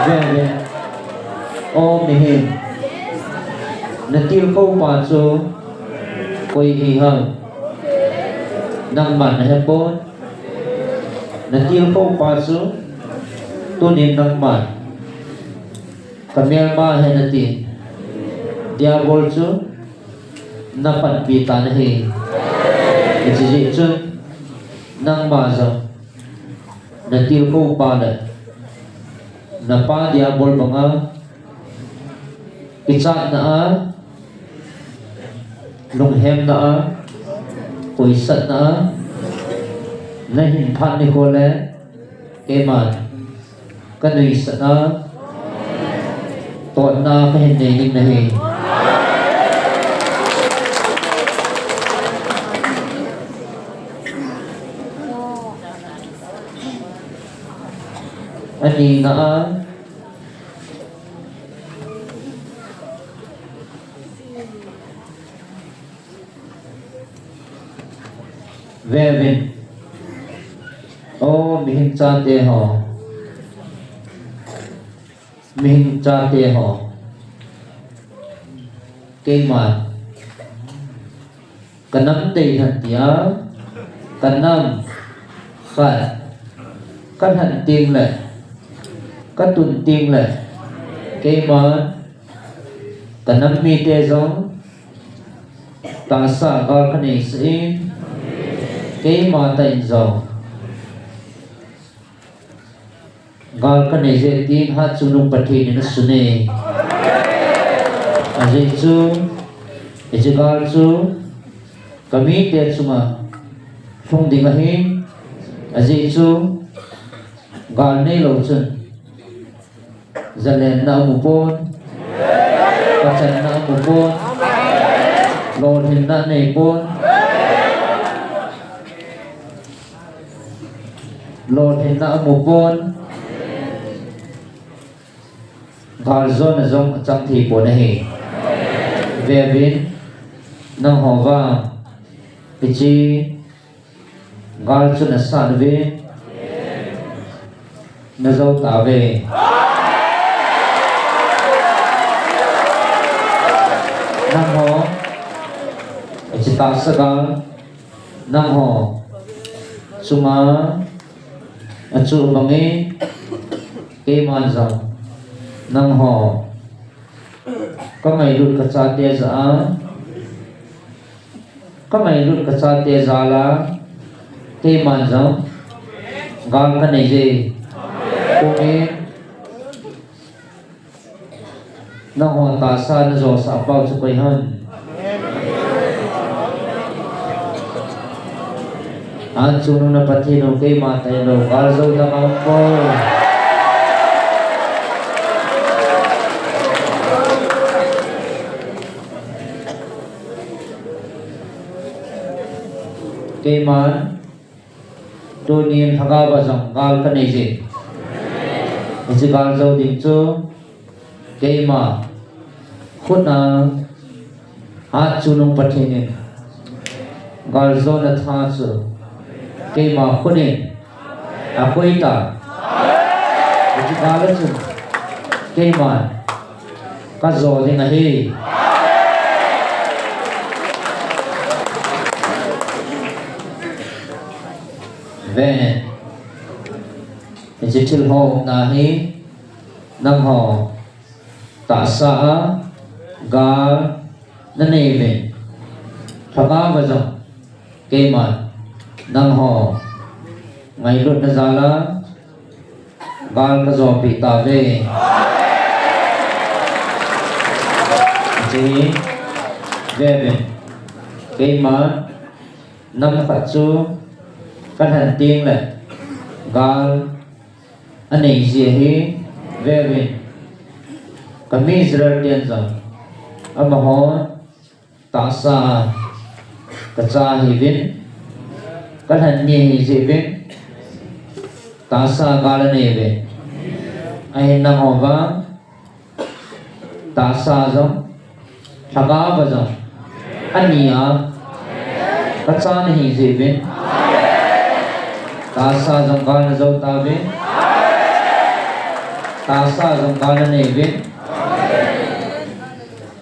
Ve, ve. O mihem, natilkhou pa chu koi hi ham? Nangman nahepon. Natilkhou pa chu tunin nangman kamelma ahi natin, Diabol chu napanpi tan ahi. Hiche jeh chun nangma jong natilkhou pa le napa Diabol banga kichatna a, lunghemna a, koisatna a nahin phat nikho le keiman kanuisat a, totna kahin nei ding nahi. Anina a, vevin. O mihem chate ho. Mihem chate ho. Keiman. Ka nam dei lhan tia, ka nam khat, ka lhan ting le, ka tun ting le, keiman, ka nam mite jong, tahsa gal ka nei sah in, keima tah in jong. Gal ka nei je tin Hatchungnung Pathen in asun e. Ajeh chu, hiche gal chu, ka mite chunga lhung ding ahi. Ajeh chu, gal neilou chun, zalenna amu pon, pachatna amu pon, lolhinna anei pon. Lolhinna amu pon. Galjona jong achang thei pon ahi. Vevin, nangho vang, hiche gal chu nasat uvin, najou tauve. Nangho, hiche tahsa gal, nangho chunga achuh bangin, keiman jong nangho ka ngailut ka chate jah a, ka ngailut ka chate jal a, keiman jong gal ka nei je. Tunin, nangho tahsa najosah pau chu koi ham? Hatchungnung na Pathen u, keima tailou, gal jou dang aum poi. Keiman, tunin lhagao a jong gal ka nei je. Hiche gal jou ding chu keima khut a Hatchungnung Pathen in galjona thang chu keima khut in akoi ta. Hiche gal a chun keiman ka jo ding ahi. Ve. Hiche thil ho umna hi nangho tahsa a gal nanei uvin. Lhagao a jong keiman nangho ngailutna jal a gal ka jopeh tauve. Hiche hi vevin, keima nam khat chu ka lhan teng le gal anei jeh ahi. Vevin, ka mi Israel ten jong amaho tahsa ka cha ahiuvin, ka lhan mi ahi jeh uvin, tahsa gal anei uve. Ahin nangho vang tahsa jong, lhagao a jong, ani a ka cha nahi jeh uvin, tahsa jong gal najou tauve. Tahsa jong gal nanei uvin.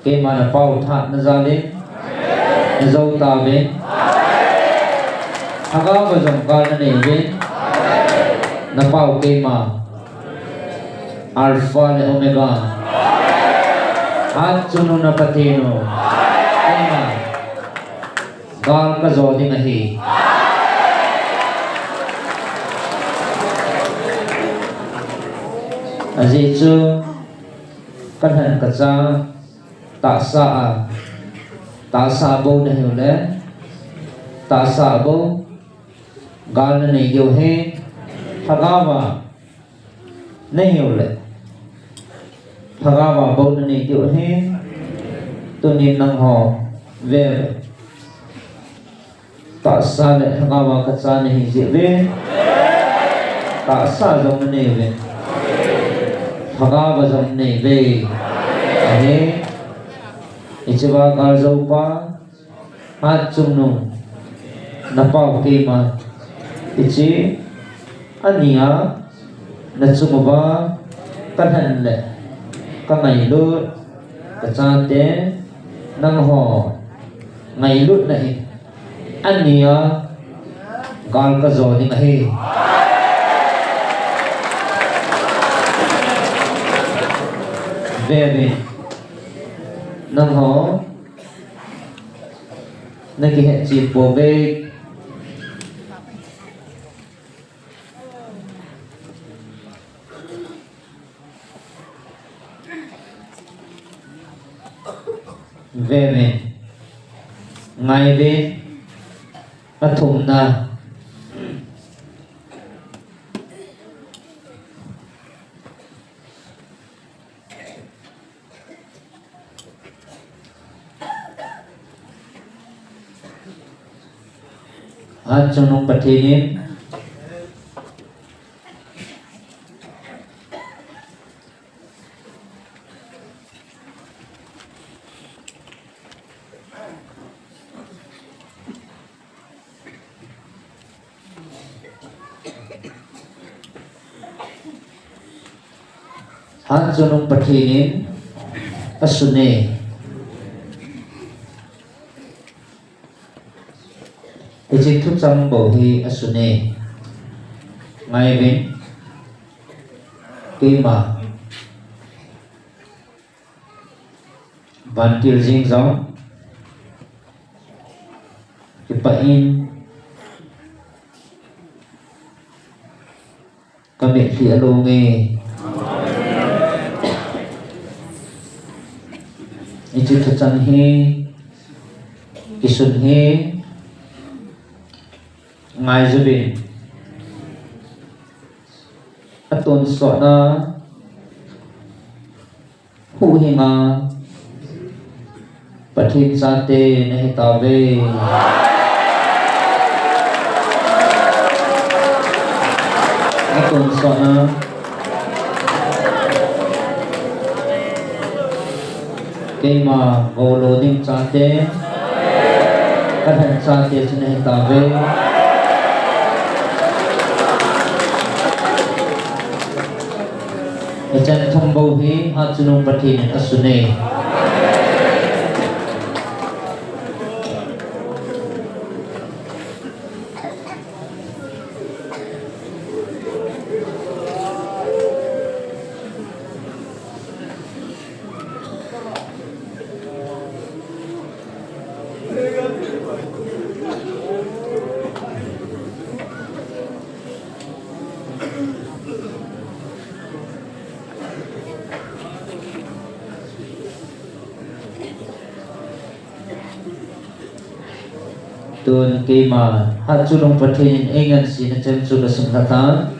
Keima na pao tha na jal in, na jou tauve. Lhagao a jong gal nanei uve. Na pao keima. Alpha le Omega. Hatchungnung na Pathen u. Amen. Gal ka jo ding ahi. Ajeh chu ka lhan ka cha tahsa a, tahsa bou nahiu le, tahsa bou gal nanei diu ahi. Lhagao a nahiu le, lhagao a bou nanei diu ahi. Tunin nangho ve uve. Tahsa le lhagao a ka cha nahi jeh uve. Tahsa jong nanei uve. Lhagao va jong nei ve. Amen. Hichea gal joupa, Hatchungnung, na pau keima, hiche, ania, na chunguva, ka lhen le, ka ngailut, ka chate, nangho, ngailutna hi, ania, gal ka jo ding ahi. Ve ve, nangho, na kihetchen pouve. Ve ve. Ngai ve. Athumna. Hatchungnung Pathen in Hatchungnung Pathen in asun e. Hiche thuchang bou hi asun e. Ngai ve. Keima. Vantil jing jong. Kipah in. Ka mitlhi along e. Hiche thuchang hi, kisun hi, ngai jouvin. Atonsotna, Huhhing a Pathen chate nahi tauve. Atonsotna keima golo ding chate, ka lhen chate chu nahi tauve. Hichan thum bou hi Hatchungnung Pathen in asun e. Tun keima Hatchungnung Pathen in eingansena chan chu kasim lha tan.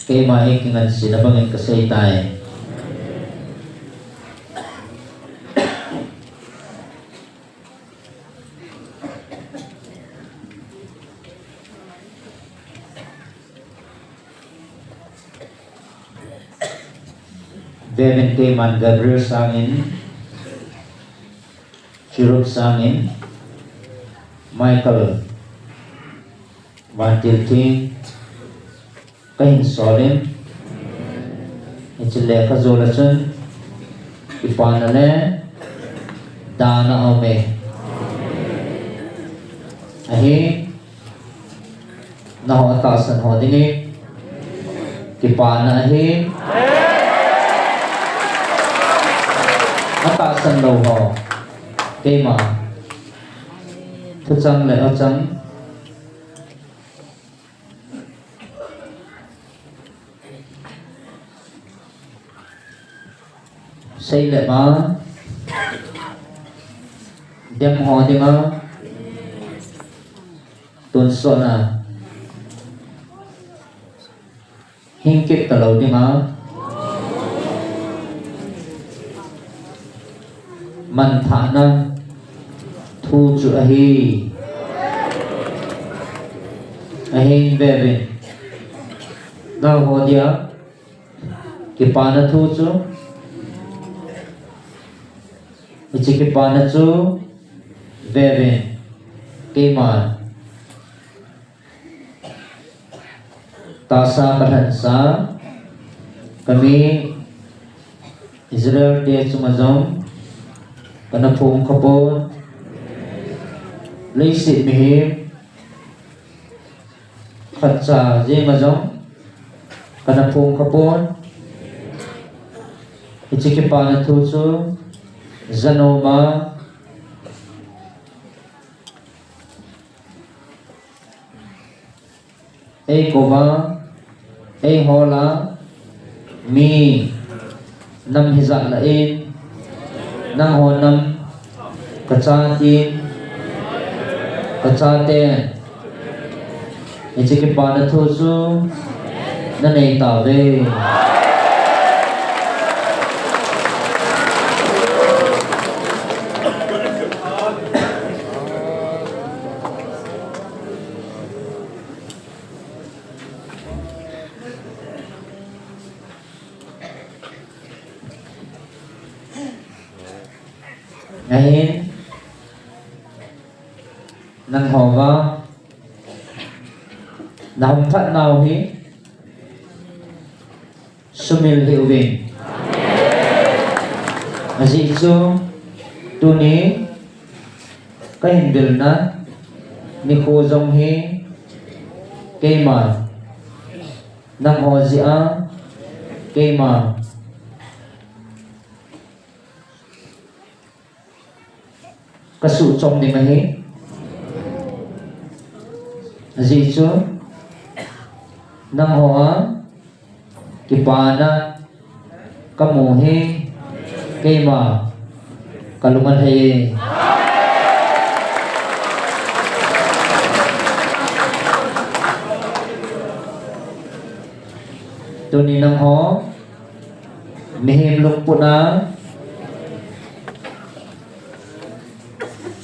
Keima hi kingansena bangin kasei tai. Vevin keiman Gabriel sangin, Cherub sangin, Michael, Vantil Thing, kahin solin, hiche lekhajo le chun, kipana le dana aume. Ahi, naho atahsan ho dingin, kipana ahi, atahsan lou ho, keima, thuchang le achang, Sei le ma. Dem ho dinga tonsot na hing kit talou dinga manthahna thu chu ahi. Ahin vevin, nangho dia kipana thu chu, hiche kipana chu vevin, keiman tahsa kalhansa, kami Israel te chunga jong kana phongkha pon, leiset mihem khatcha jenga jong kana phongkha pon. Hiche kipana thu chu janom a eikouva, eihola, mi nam hijat lah in, nangho nam kachaten, kachaten hiche kipana thu chu nanei tauve. Ahin, nangho va nahung phat nau hi sumil hih uvin. Ajeh chu tuni kahin bilna nikho jong hi keima nangho jeh a keima kasuh chom ding ahi. Ajeh chu nangho a kipana kamu hi keima kalung alhai e. Tuni nangho mihem lungput a,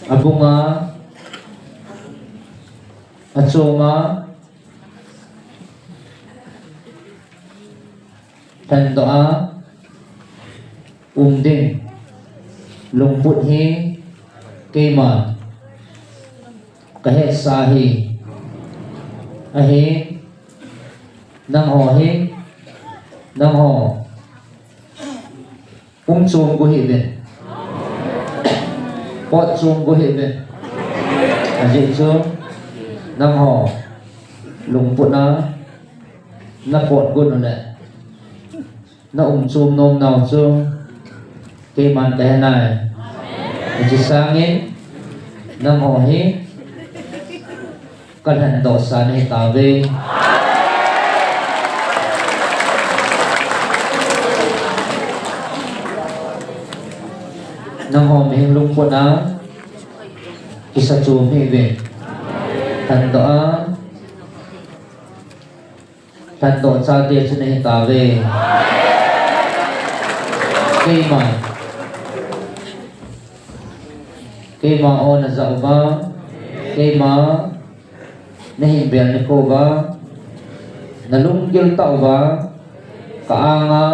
abung a, achom a, lhendoh a um ding lungput hi keima kahetsa ahi. Ahin, nangho hi, nangho um chom gu hih uvin, pot chom gu hih uvin. Ajeh chu nangho lungput a napot gu uleh na um chom nom nau chu keiman kahe nai. Hiche sangin nangho hi kalhendoh sa nahi tauve. Nangho mihem lungput a kisa chom hih uvin. Lhendoh a lhendoh chate chu nahi tauve. Keima, keima o najah uva, keima nahin bel nikho uva, nalunggil tah uva, ka anga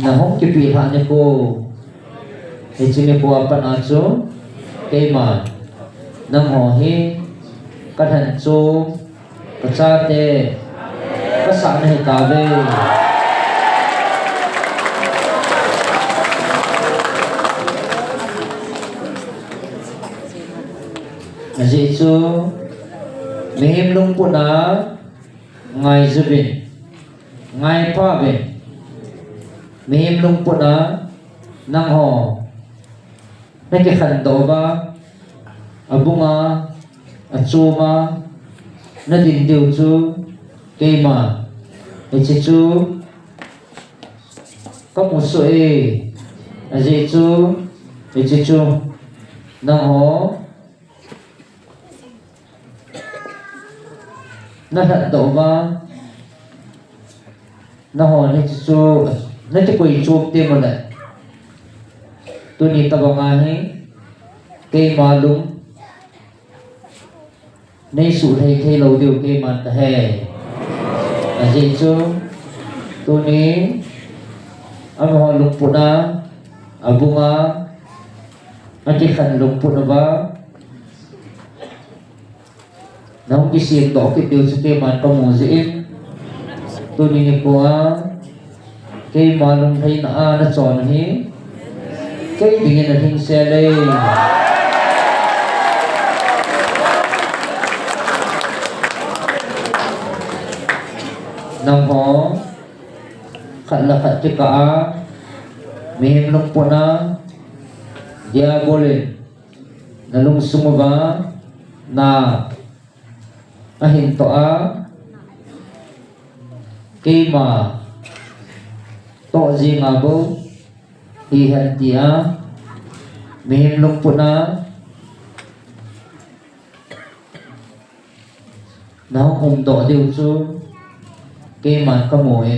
nahung kipeh lhah nikho, hiche nikho a pat a chu keima nangho hi kalhen chom, kachate kasah nahi tauve. Ajeh chu mihem lungput a ngaiju vin, ngaipha uvin, mihem lungput a nangho nakikhendoh uva, abung a, achom a nadin diu chu keima hiche chu kamu soh e. Ajeh chu hiche chu Nangho na lhatdoh uva, nangho hiche chu na kikoi chom teng uleh, tuni tabang a hi keima lung nei suhlhei thei lou diu keiman kahe. Ajeh chu tuni amaho lungput a, abung a, akikhen lungput uva nahung kisemdoh kit diu chu keiman kamu jeh in, tuni nikho a keima lunglhaina a nachon hi kei dingin alhingse lei. Nangho khat le khat kikah a mihem lungput a Diabol in nalungsung uva na ahin toh a, keima toh jenga bou hihen tia mihem lungput a nahung umdoh diu chu keiman kamu e.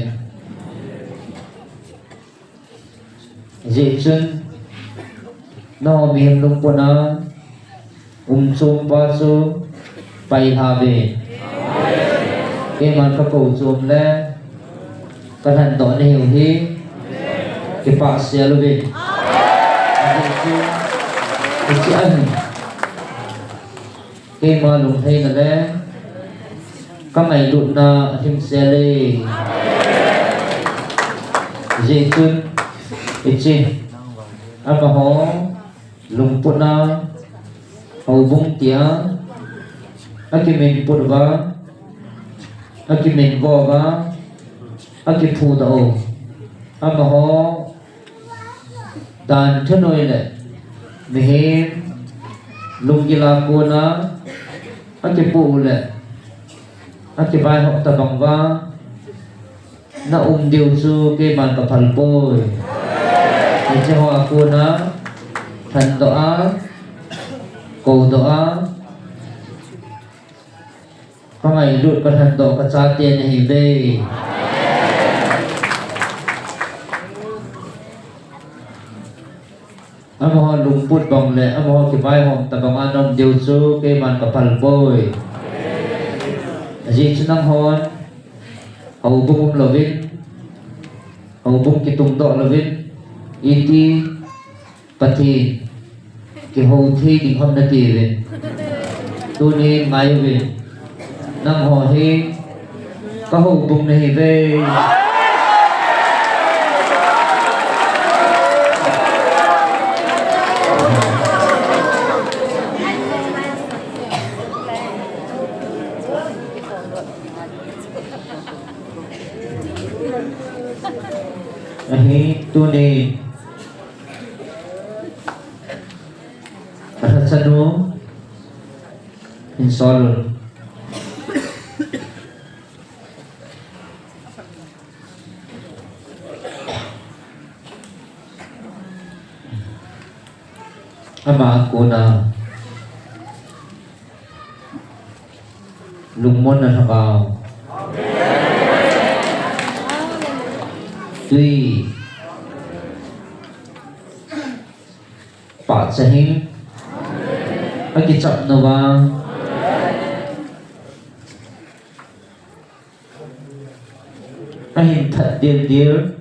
Hijeh chun nangho mihem lungput a um chompa chu pailha uvin. Keiman kakou chom le kalhatdoh nahiu hi kipah sel uvin. Hijeh chun hiche ahin keima lunglhaina le kangailutna alhingse lei. Hijeh chun hiche amaho lungput a houbung tia akiminput uva, akiminvo uva, akiphudoh u amaho dan thenoi le mihem lunggil a kona akipoh u le akivaihop tabang uva na um diu chu keiman kaphal poi. Hiche hoa kona lhatdoh a, koudoh a, kangailut kalhatdoh kachate nahiuve. Amaho lungput bang le amaho kivaihom tabang a na um diu chu keiman kaphal poi. Ajeh chu nanghon houbung umlouvin, houbung kitungdoh louvin, iti Pathen kihou thei ding ham nati uvin. Tunin ngai uvin. Nangho hi kahoubung nahiuve. Ahi, tunin Pastor Chanu, in solo. Ama kona lungmonna lhagao, tui, pahcha hing akichapnauva, ahin that dildil,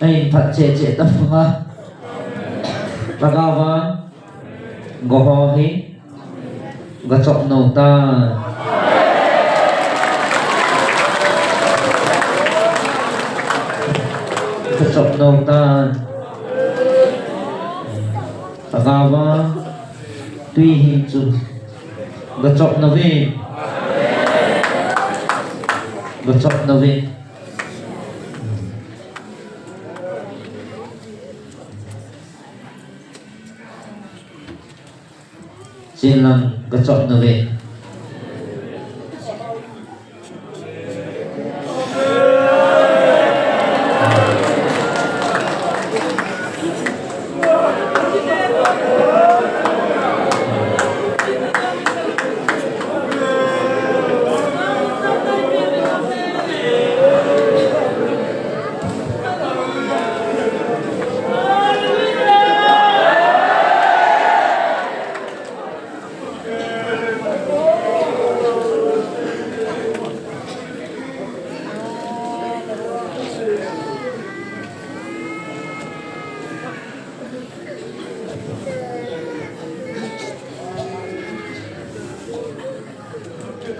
ahin that chehcheh tauva, lhagaova goho hi gachopnau tan. Gachopnau tan. Lhagaova tui hing chu gachopnauve. Gachopnauve. Chenlang gachopnauve.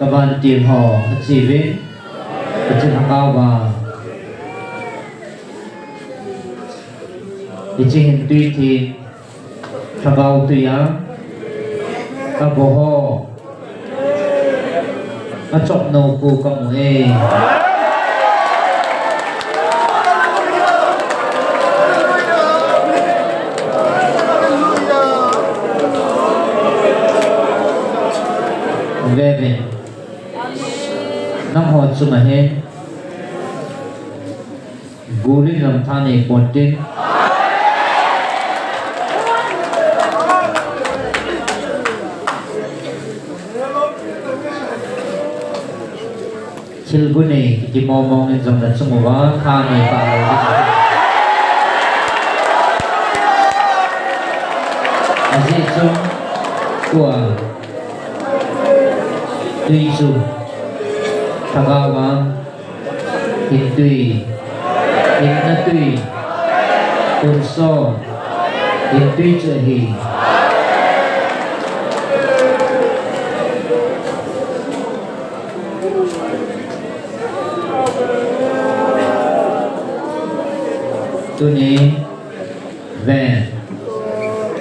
Kavantil ho achiuvin, Pathen lhagao va, hiche hin tui theng lhagao tui a kavo ho achop nau khu kamu e. Veve. Nangho chunga hin gulin lamtha nei pontin, thil gu nei kiti mong mong in jong nachung uva tha nei talou ding. Ajeh chu tua tui chu lhagao a hin tui, hinna tui, tonsot, hin tui chu ahi. Tuni ven,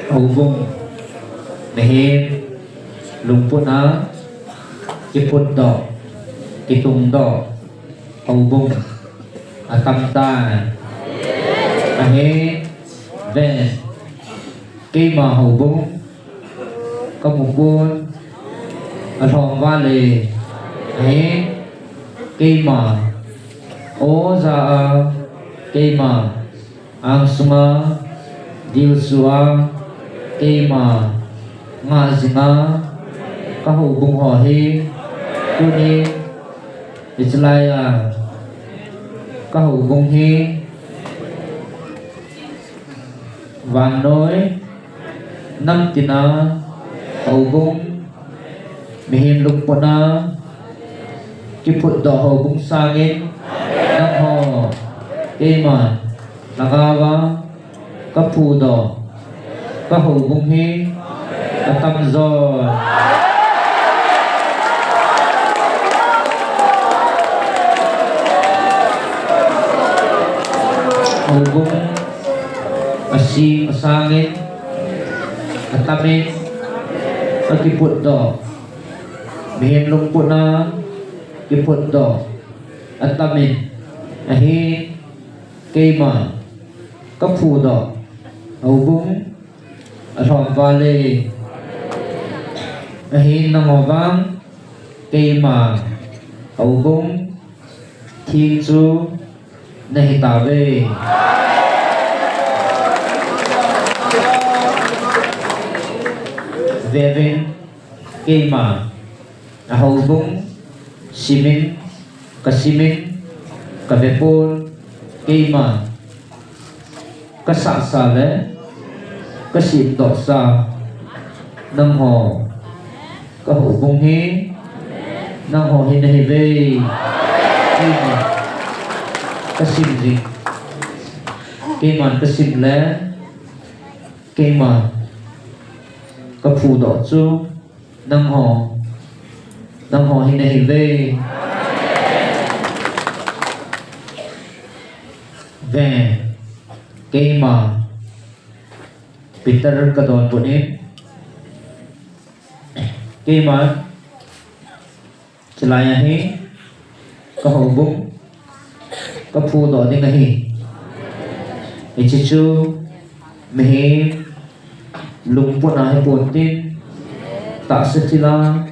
houbung, mihem lungput a kiphutdoh, kitungdoh houbung atam tai. Ahin, ven, keima houbung kamu pon, alhom val e. Ahin, keima oja a, keima angsunga, dilsu a, keima ngah jinga kahoubung ho hi tuni hiche lai a kahoubung hi vannoi namtin a houbung, mihem lungput a kiphutdoh houbung sangin nangho keima lhagao a kaphudoh kahoubung hi atam joi. Houbung asem asangin atamin akiphutdoh, mihem lungput a kiphutdoh atamin, ahin keima kaphudoh houbung alhom val e. Ahin nangho vang keima houbung theng chu nahi tauve. Vevin, keima ahoubung simin, kasimin, kavepon, keima kasahsa le kasemdohsa nangho kahoubung hi nangho hi nahiuve. Keima kasim jing, keiman kasim le keima kaphudoh chu nangho, nangho hi nahiuve. Ve, keima Peter kadonbut in, keima chulai a hi kahoubung kaphudoh ding ahi. Hiche chu mihem lungput a hipon tin, tahsa thil a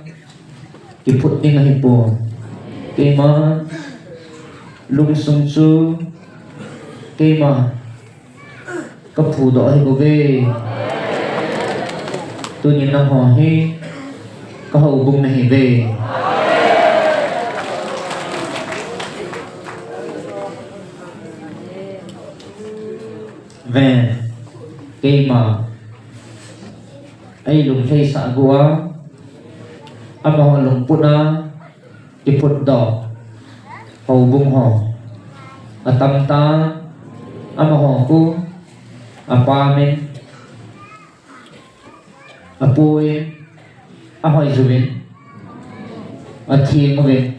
kiphut ding ahipon. Keima lungsung chu keima kaphudoh ahibouve. Tunin nangho hi kahoubung nahiuve. Ve, keima eilungtheisah gu a, amaho lungput a kiphutdoh houbung ho atam tan, amaho khu apamin, apuiyin, ahoijouvin, Atheng uvin,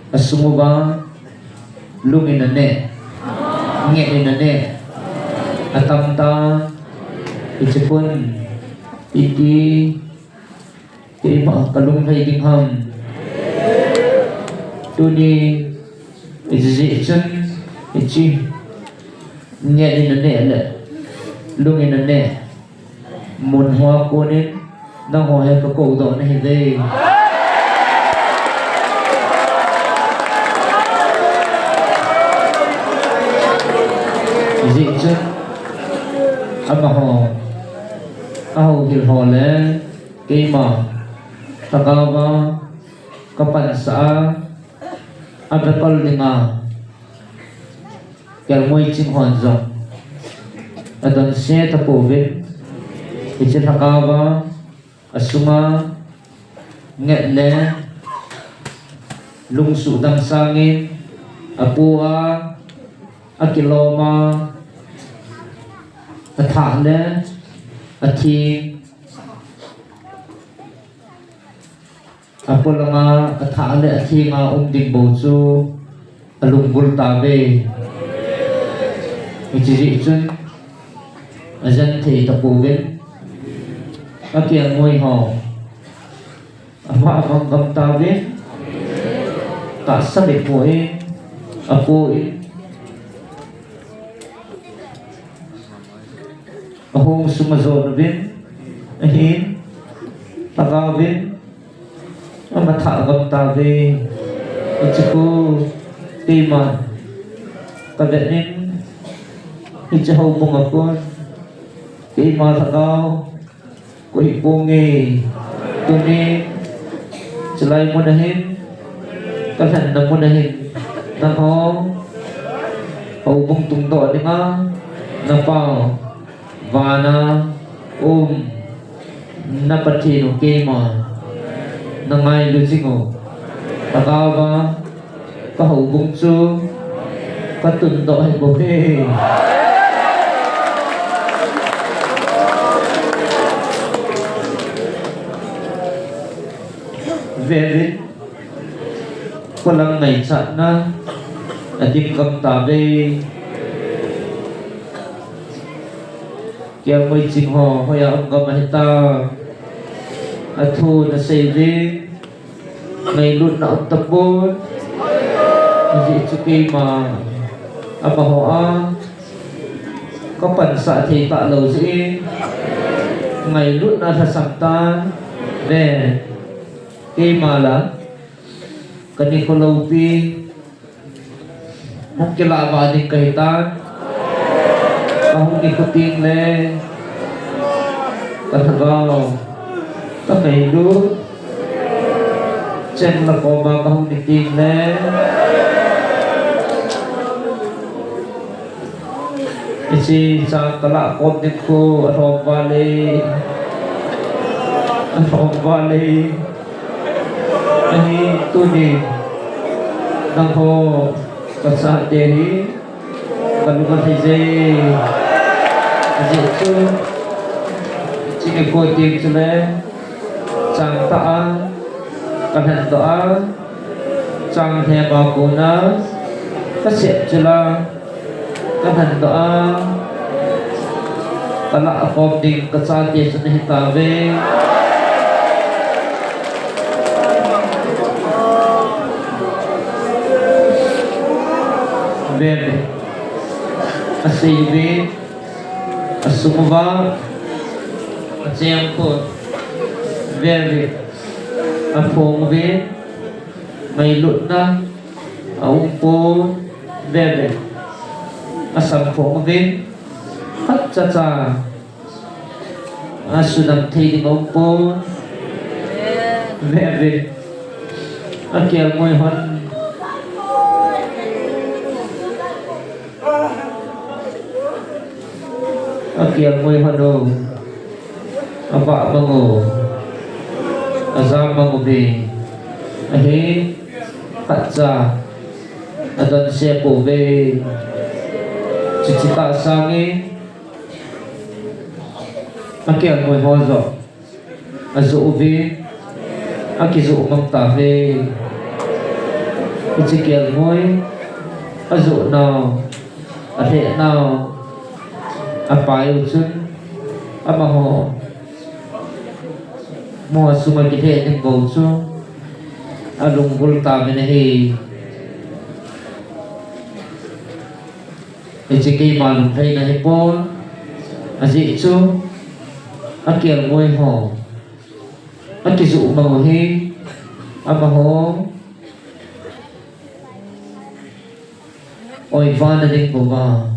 asung uva, lungin aneh, nget in aneh, atam tan, hiche khun, iti, keima kalung lhai ding ham. Tuni, ijeh chun, hiche, nget in aneh le, lungin aneh. Mun hoa konin, nangho hi kakou doh nahiuve. Ijeh chun, amaho, ahouhil ho le, keima, lhagaova, kapansah a, avekol dinga, Kelngoi Ching hon jong adonse tapouvin, hiche lhagaova, asunga, nget le, lungsuh dang sangin, apo a, akilom a, athah le, atheng, apolanga, athah le, atheng a um ding bou chu, alunggul tauve. Hiche jeh chun, ajen thei tapouvin, akelngoi ho, amang gam tauvin, tahsa le poi, apoi, ahung sung ajon uvin, ahin, lhagaovin, amathah gam tauve. Hiche khu, keima, kavet in, hiche houbung a kon, keima lhagao, kahi ponge, tuni, chulai mun ahin, kalhenna mun ahin, nangho, houbung tungdoh dinga, napao, vana, um, na Pathen u keima, nangailu jing u, lhagaova, kahoubung chu, katundoh hih bouve. Vevin, polang ngaichatna, adim gam tauve. Kelngoi Ching ho, hoiya um gam ahitam. Athu nasei uvin, ngailutna um tapon. Ajeh chu keima, amaho a, kapansah thei talou jeh in, ngailutna lhasam tan, ve, keima la, kanikho loupi, hung kilah vah ding kahitan, kahung nikho tengle, kalhagao, kangailut, chenla koma kahung ni tengle, hiche chang kalah khom ding khu alhom vale, alhom vale. Ahi tuni, nangho, kachate hi, kalung alhai je. Ajeh chu, hiche nikho teng chule, chang tah a, kalhendoh a, chang lhem a kona, kasep chula, kalhendoh a, kalah khom ding kachate chu nahi tauve. Veve. Asei uve, asung uva, acheng pon, veve, aphong uve, ngailutna, aumpon, veve, asamphong uve, khatcha cha, asudam thei ding aumpon, veve, akelngoi hon, akelngoi hon u, avah mang u, ajam mang uve, ahi, khatcha, adonse pouve, chuche tah sangin, akelngoi ho joh, ajoh uve, Akijoh mang tave. Hiche kelngoi ajoh nau, alheh nau, apai u chun amaho mo sunga kilheh ding bou chu alunggel tauvin ahi. Hiche keima lunglhaina hipon, ajeh chu akelngoi ho akijoh mang u hi, amaho oivana ding bou a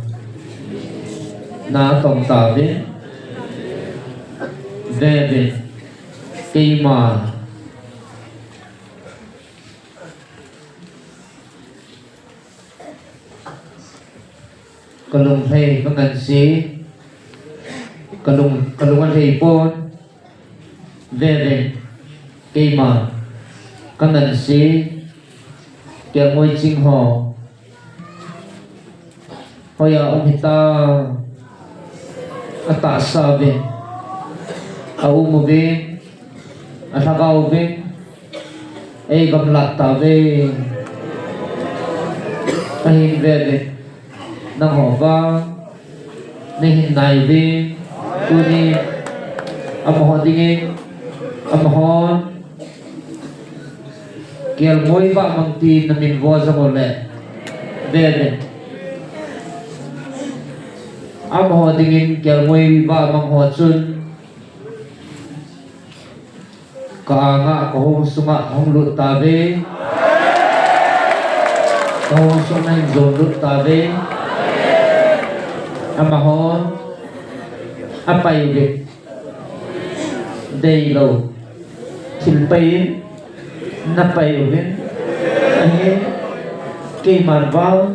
na atong tave. Veve, keima kalung lhei, kangansi, kalung, kalung alhei pon. Veve, keima kangansi, kelngoi ching ho hoiya um hita, atahsa uvin, aum uvin, alhagao uvin, eigamlat tauve. Ahin veve, nangho vang nahin naiuvin, tuni amaho dingin, amahon kelngoi vahmang tin namin vo jong uleh, veve, amaho dingin kelngoi vahmang ho chun ka anga, kahung sunga hung lut tave. Kahung sunga hin jon lut tave. Amahon apai uve. Deilou thilpaiyin napai uvin, ahin keiman vang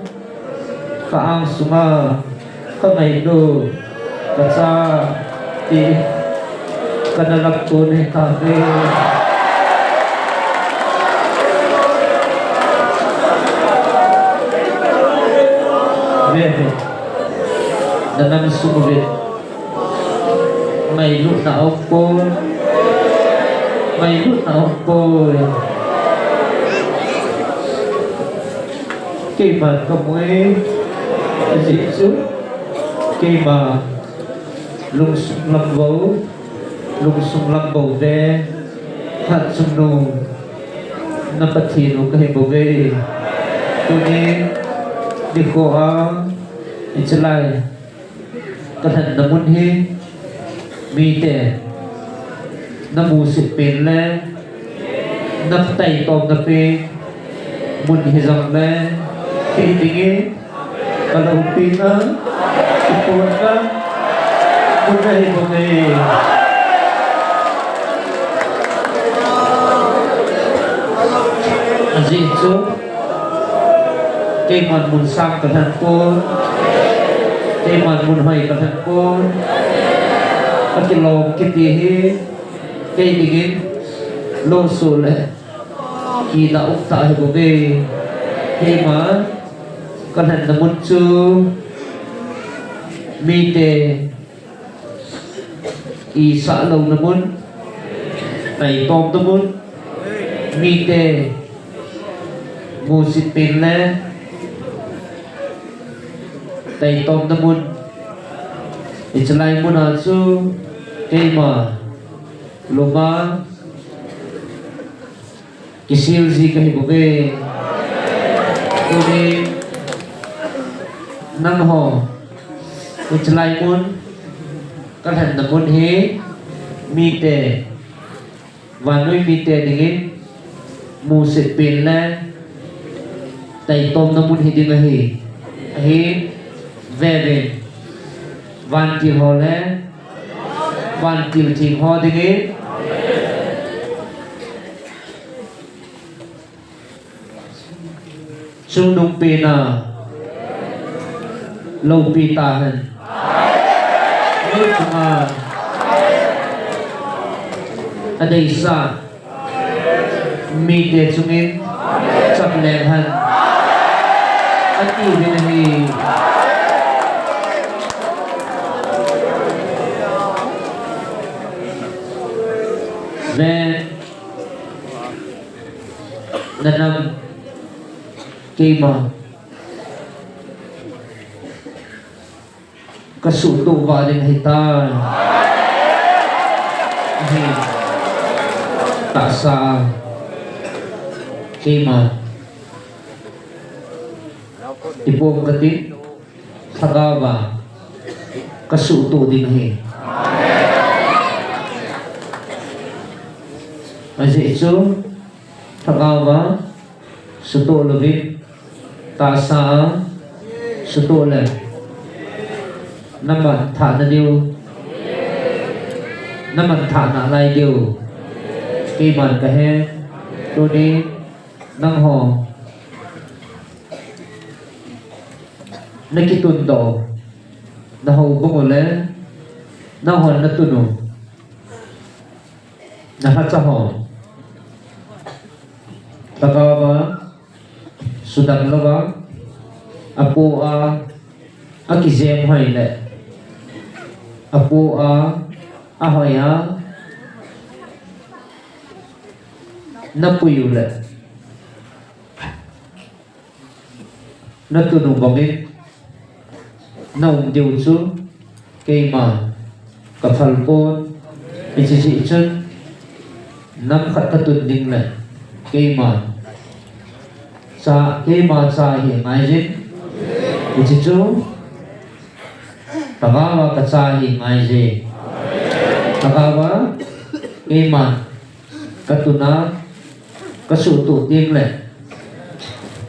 ka ang sunga ka ngailu, ka cha ti kana lamto nei tauve. Veve, na nam sung uvin ngailutna aumpoi. Ngailutna aumpoi. Keiman kamu e, ajeh chu keima lungsung lam bou, lungsung lam bou ve, hatchungnung na Pathen u kahi bouve. Tuni nikho a, hiche lai kalhenna mun hi mite na musit pen le na taitomna pen mun hijongle, kei dingin ka loupina, ka ponna mun ahi bouve. Ajeh chu keiman mun sang kalhen pon, keiman mun hoi kalhen pon. Akilom kiti hi kei dingin lungset le kila um tah ahi bouve. Keima kalhenna mun chu mite isah louna mun, taitomna mun, mite musit pen le taitomna mun. Hiche lai muna chu keima loma kisel ji kahi bouve. Tuni nangho hiche lai mun kalhenna mun hi mite, vannoi mite dingin musit pen le taitomna mun hiding ahi. Ahin veve, vantil ho le vantil theng ho dingin chungnung pena loupi tahen. Noi chunga adeisah mite chungin chapleng hen, atiuvin ahi. Amen. Nanam keima kasuhtoh vah ding ahitai. Ahi, tahsa keima ipom kati, lhagaova kasuhtoh ding ahi. Ajeh chu lhagaova suhtoh louvin tahsa a suhtoh le namanthah nadiu, namanthah nalai diu keiman kahen. Tuni nangho nakitundoh u, nahoubung u le nangho natun u, nalhacha ho, lhagaova sudam louva, apoh a akijem hoi le apoh a ahoi a napui u le natun u bangin naum diu chu keima kaphal pon. Hiche jeh chun nam khat katun ding le keima cha, keima cha hi ngaijin, hiche chu lhagaova kacha hi ngaijin. Lhagaova keiman katun a kasuhtoh ding le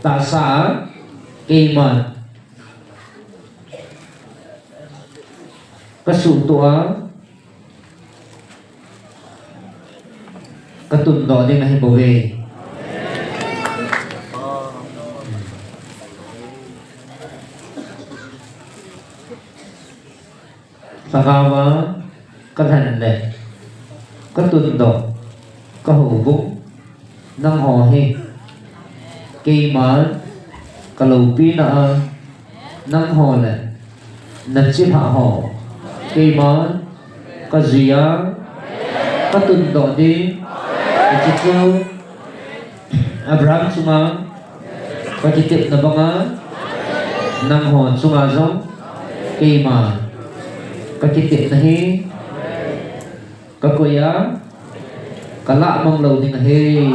tahsa a keiman kasuhtoh a katundoh ding ahibouve. Lhagaova kalhen le katundoh kahoubung nangho hi keiman kaloupina a, nangho le nachilhah ho keiman kajui a katundoh ding, hiche chu Abraham chunga kakitepna banga nangho chunga jong keima kakitepna hi kakoi a kalah mang lou ding ahi.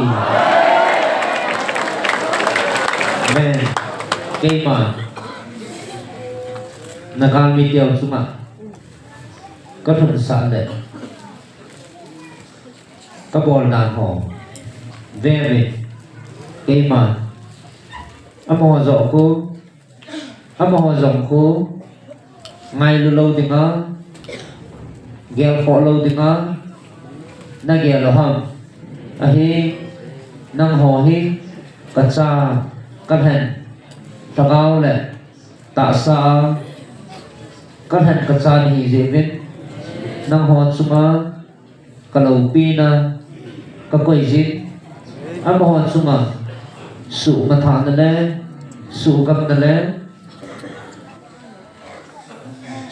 Amen. Keima nagalmi teu chunga kalhunsah le kabol dan ho veve, keima amaho joh khu, amaho jong khu ngailu lou dinga, gelkhoh lou dinga nagel u ham? Ahi, nangho hi kacha, kalhen, lhagao le tahsa a kalhen kacha nahi jeh uvin, nangho chunga kaloupina kakoi jin, amaho chunga suhmathahna le suhgamna le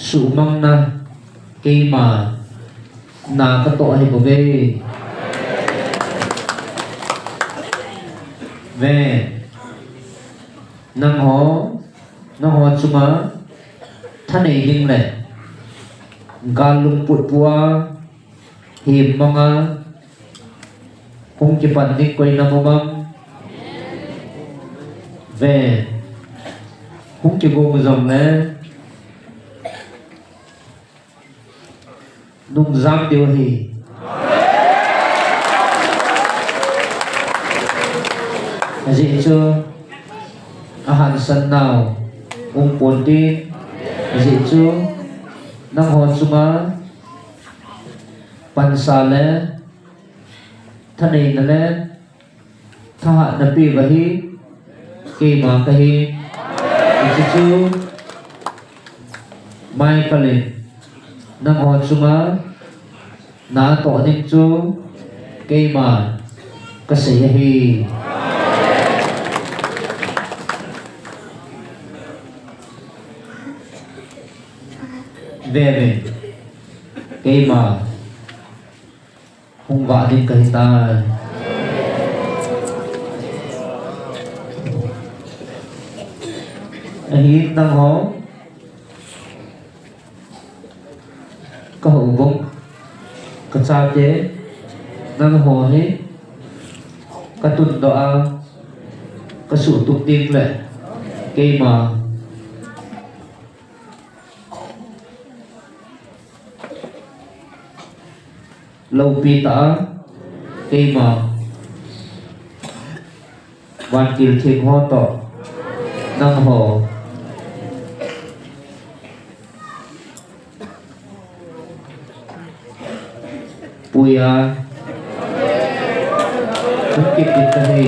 suhmangna keima na katoh ahibouve. Amen. Nangho, nangho chunga thanei ding le gal lungput pua, hemmanga hung kipan ding koi nam um am? Ve, hung kigong jongle nungjam diu ahi. Ajeh chu ahansan nau um pon tin, ajeh chu nangho chunga pansa le thaneina le thahatna peuva hi keima kahi. Hiche chu Michael in nangho chunga na toh ding chu keima kasei ahi. Ve ve, keima hung vah ding kahitai. Ahin nangho, ka houbung, ka chate, nangho hi ka tundoh a, ka suhtup ding le keima loupi tah a, keima vantil theng ho toh nangho puiya hung kit ding kahi.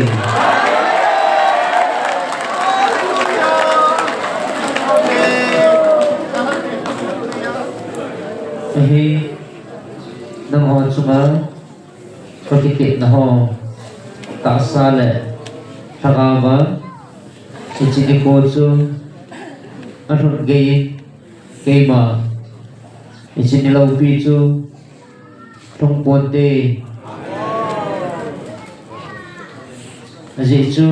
Ahi, nangho chunga ka kitepna ho tahsa le lhagao va hiche nikho chu alhun gei in, keima hiche ni loupi chu lhung ponte. Ajeh chu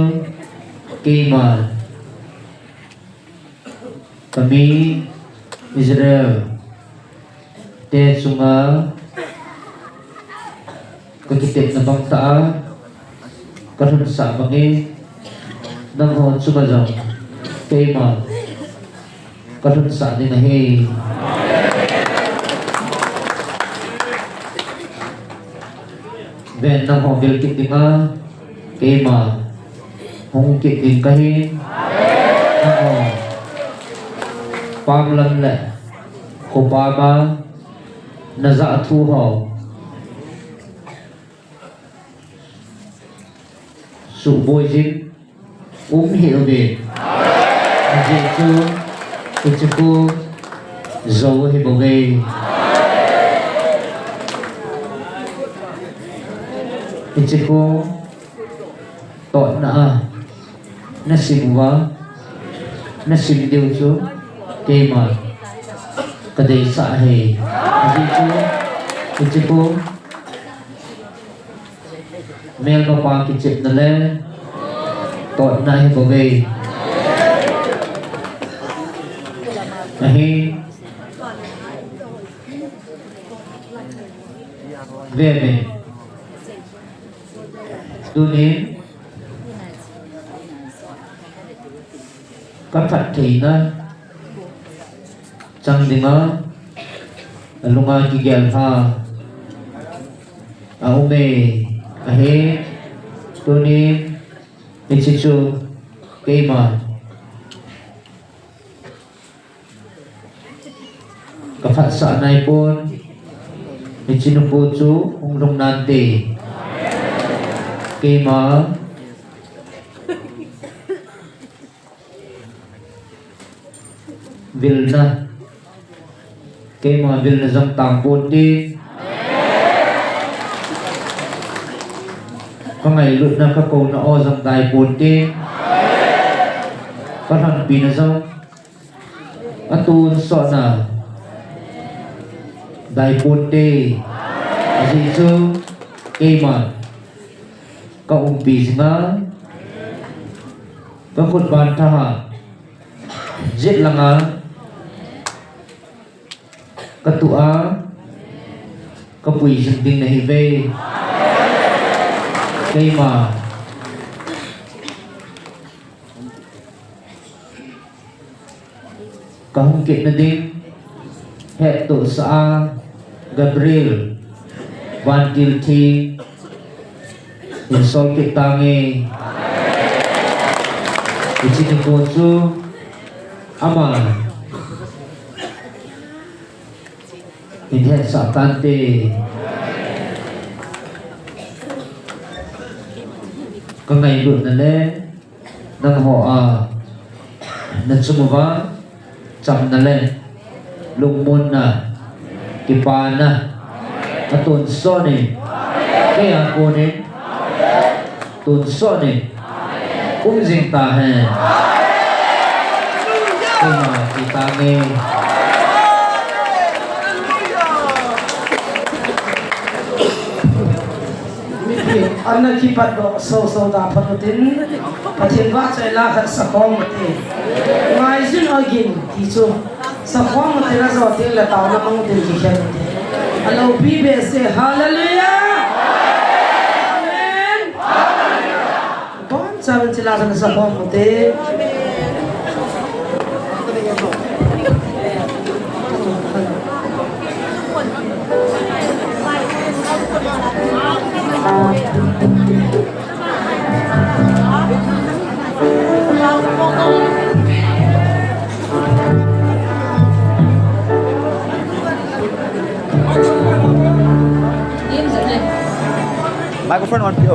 keima ka mi Israel te chunga ka kitepna bang tah a ka lhunsah bangin, nangho chunga jong keima ka lhunsah ding ahi. Ven, nangho vil kit dinga keima hung kit ding kahi. Nangho pam lam le kho pam a na jah thu ho suhboi jin um hih uvin. Ajeh chu hiche khu jou ahi bouve. Hiche khu totna a na sim uva, na sim diu chu keima ka deisah ahi. Ajeh chu hiche khu melmapa kichepna le totna ahi bouve. Ahi, ve ve. Tunin ka phattheina chang dinga alunga kigel ha aume. Ahi, tunin hiche chu keima ka phatsah naipon, hiche nikho chu hung lhung nante. Keima vilna, keima vilna jong tang ponte. Ka ngailutna, ka kouna o jong dai ponte. Ka lhonpina jong atonsotna dai ponte. Ajeh chu keima ka umpi jinga, ka khut ban thaha jet langa ka tu a, ka pui jing ding nahiuve. Keima ka hung kitna ding hettohsah a, Gabriel vantil theng hin sol kit tange. Hiche nikho chu ama hin hetsah tante. Ka ngailutna le nangho a na chung uva chamna le lungmonna, kipana atonsot in, kei a konin tonsot in um jing tahen. Keima ti tange. Ana kipatdoh soso da phat utin, Pathen vahchoi la khat sakhom ute. Ngaijun o gin ti chu. Sakhom ute, najo teng le taona mang utin kikhen ute. Aloupi behseh, hallelujah. Amen. Boncha uvin chule khat sakhom ute. Microphone on, P O.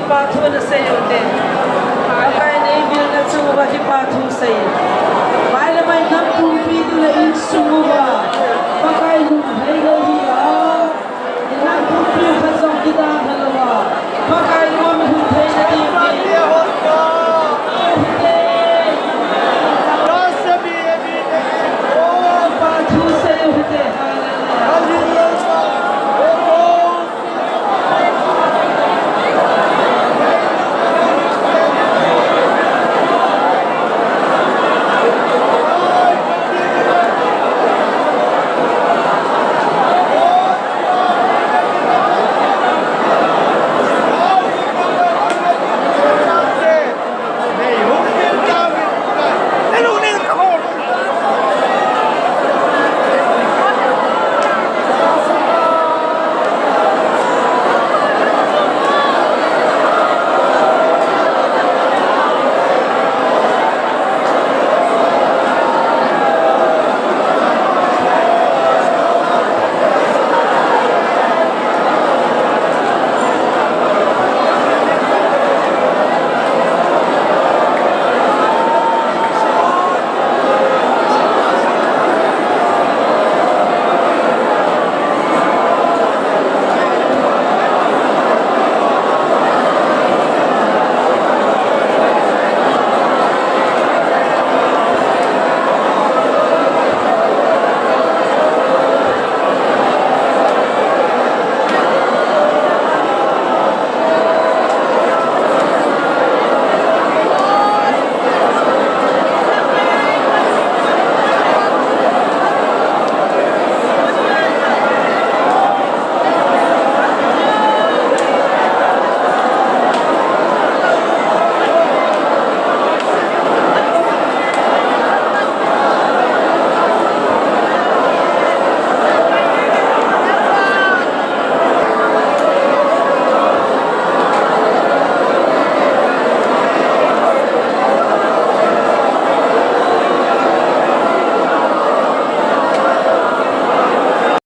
Kipathu nasei u te. Pakai neivilna chu uva kipathu sei. Mai le mai nam pumpi tu le insung uva.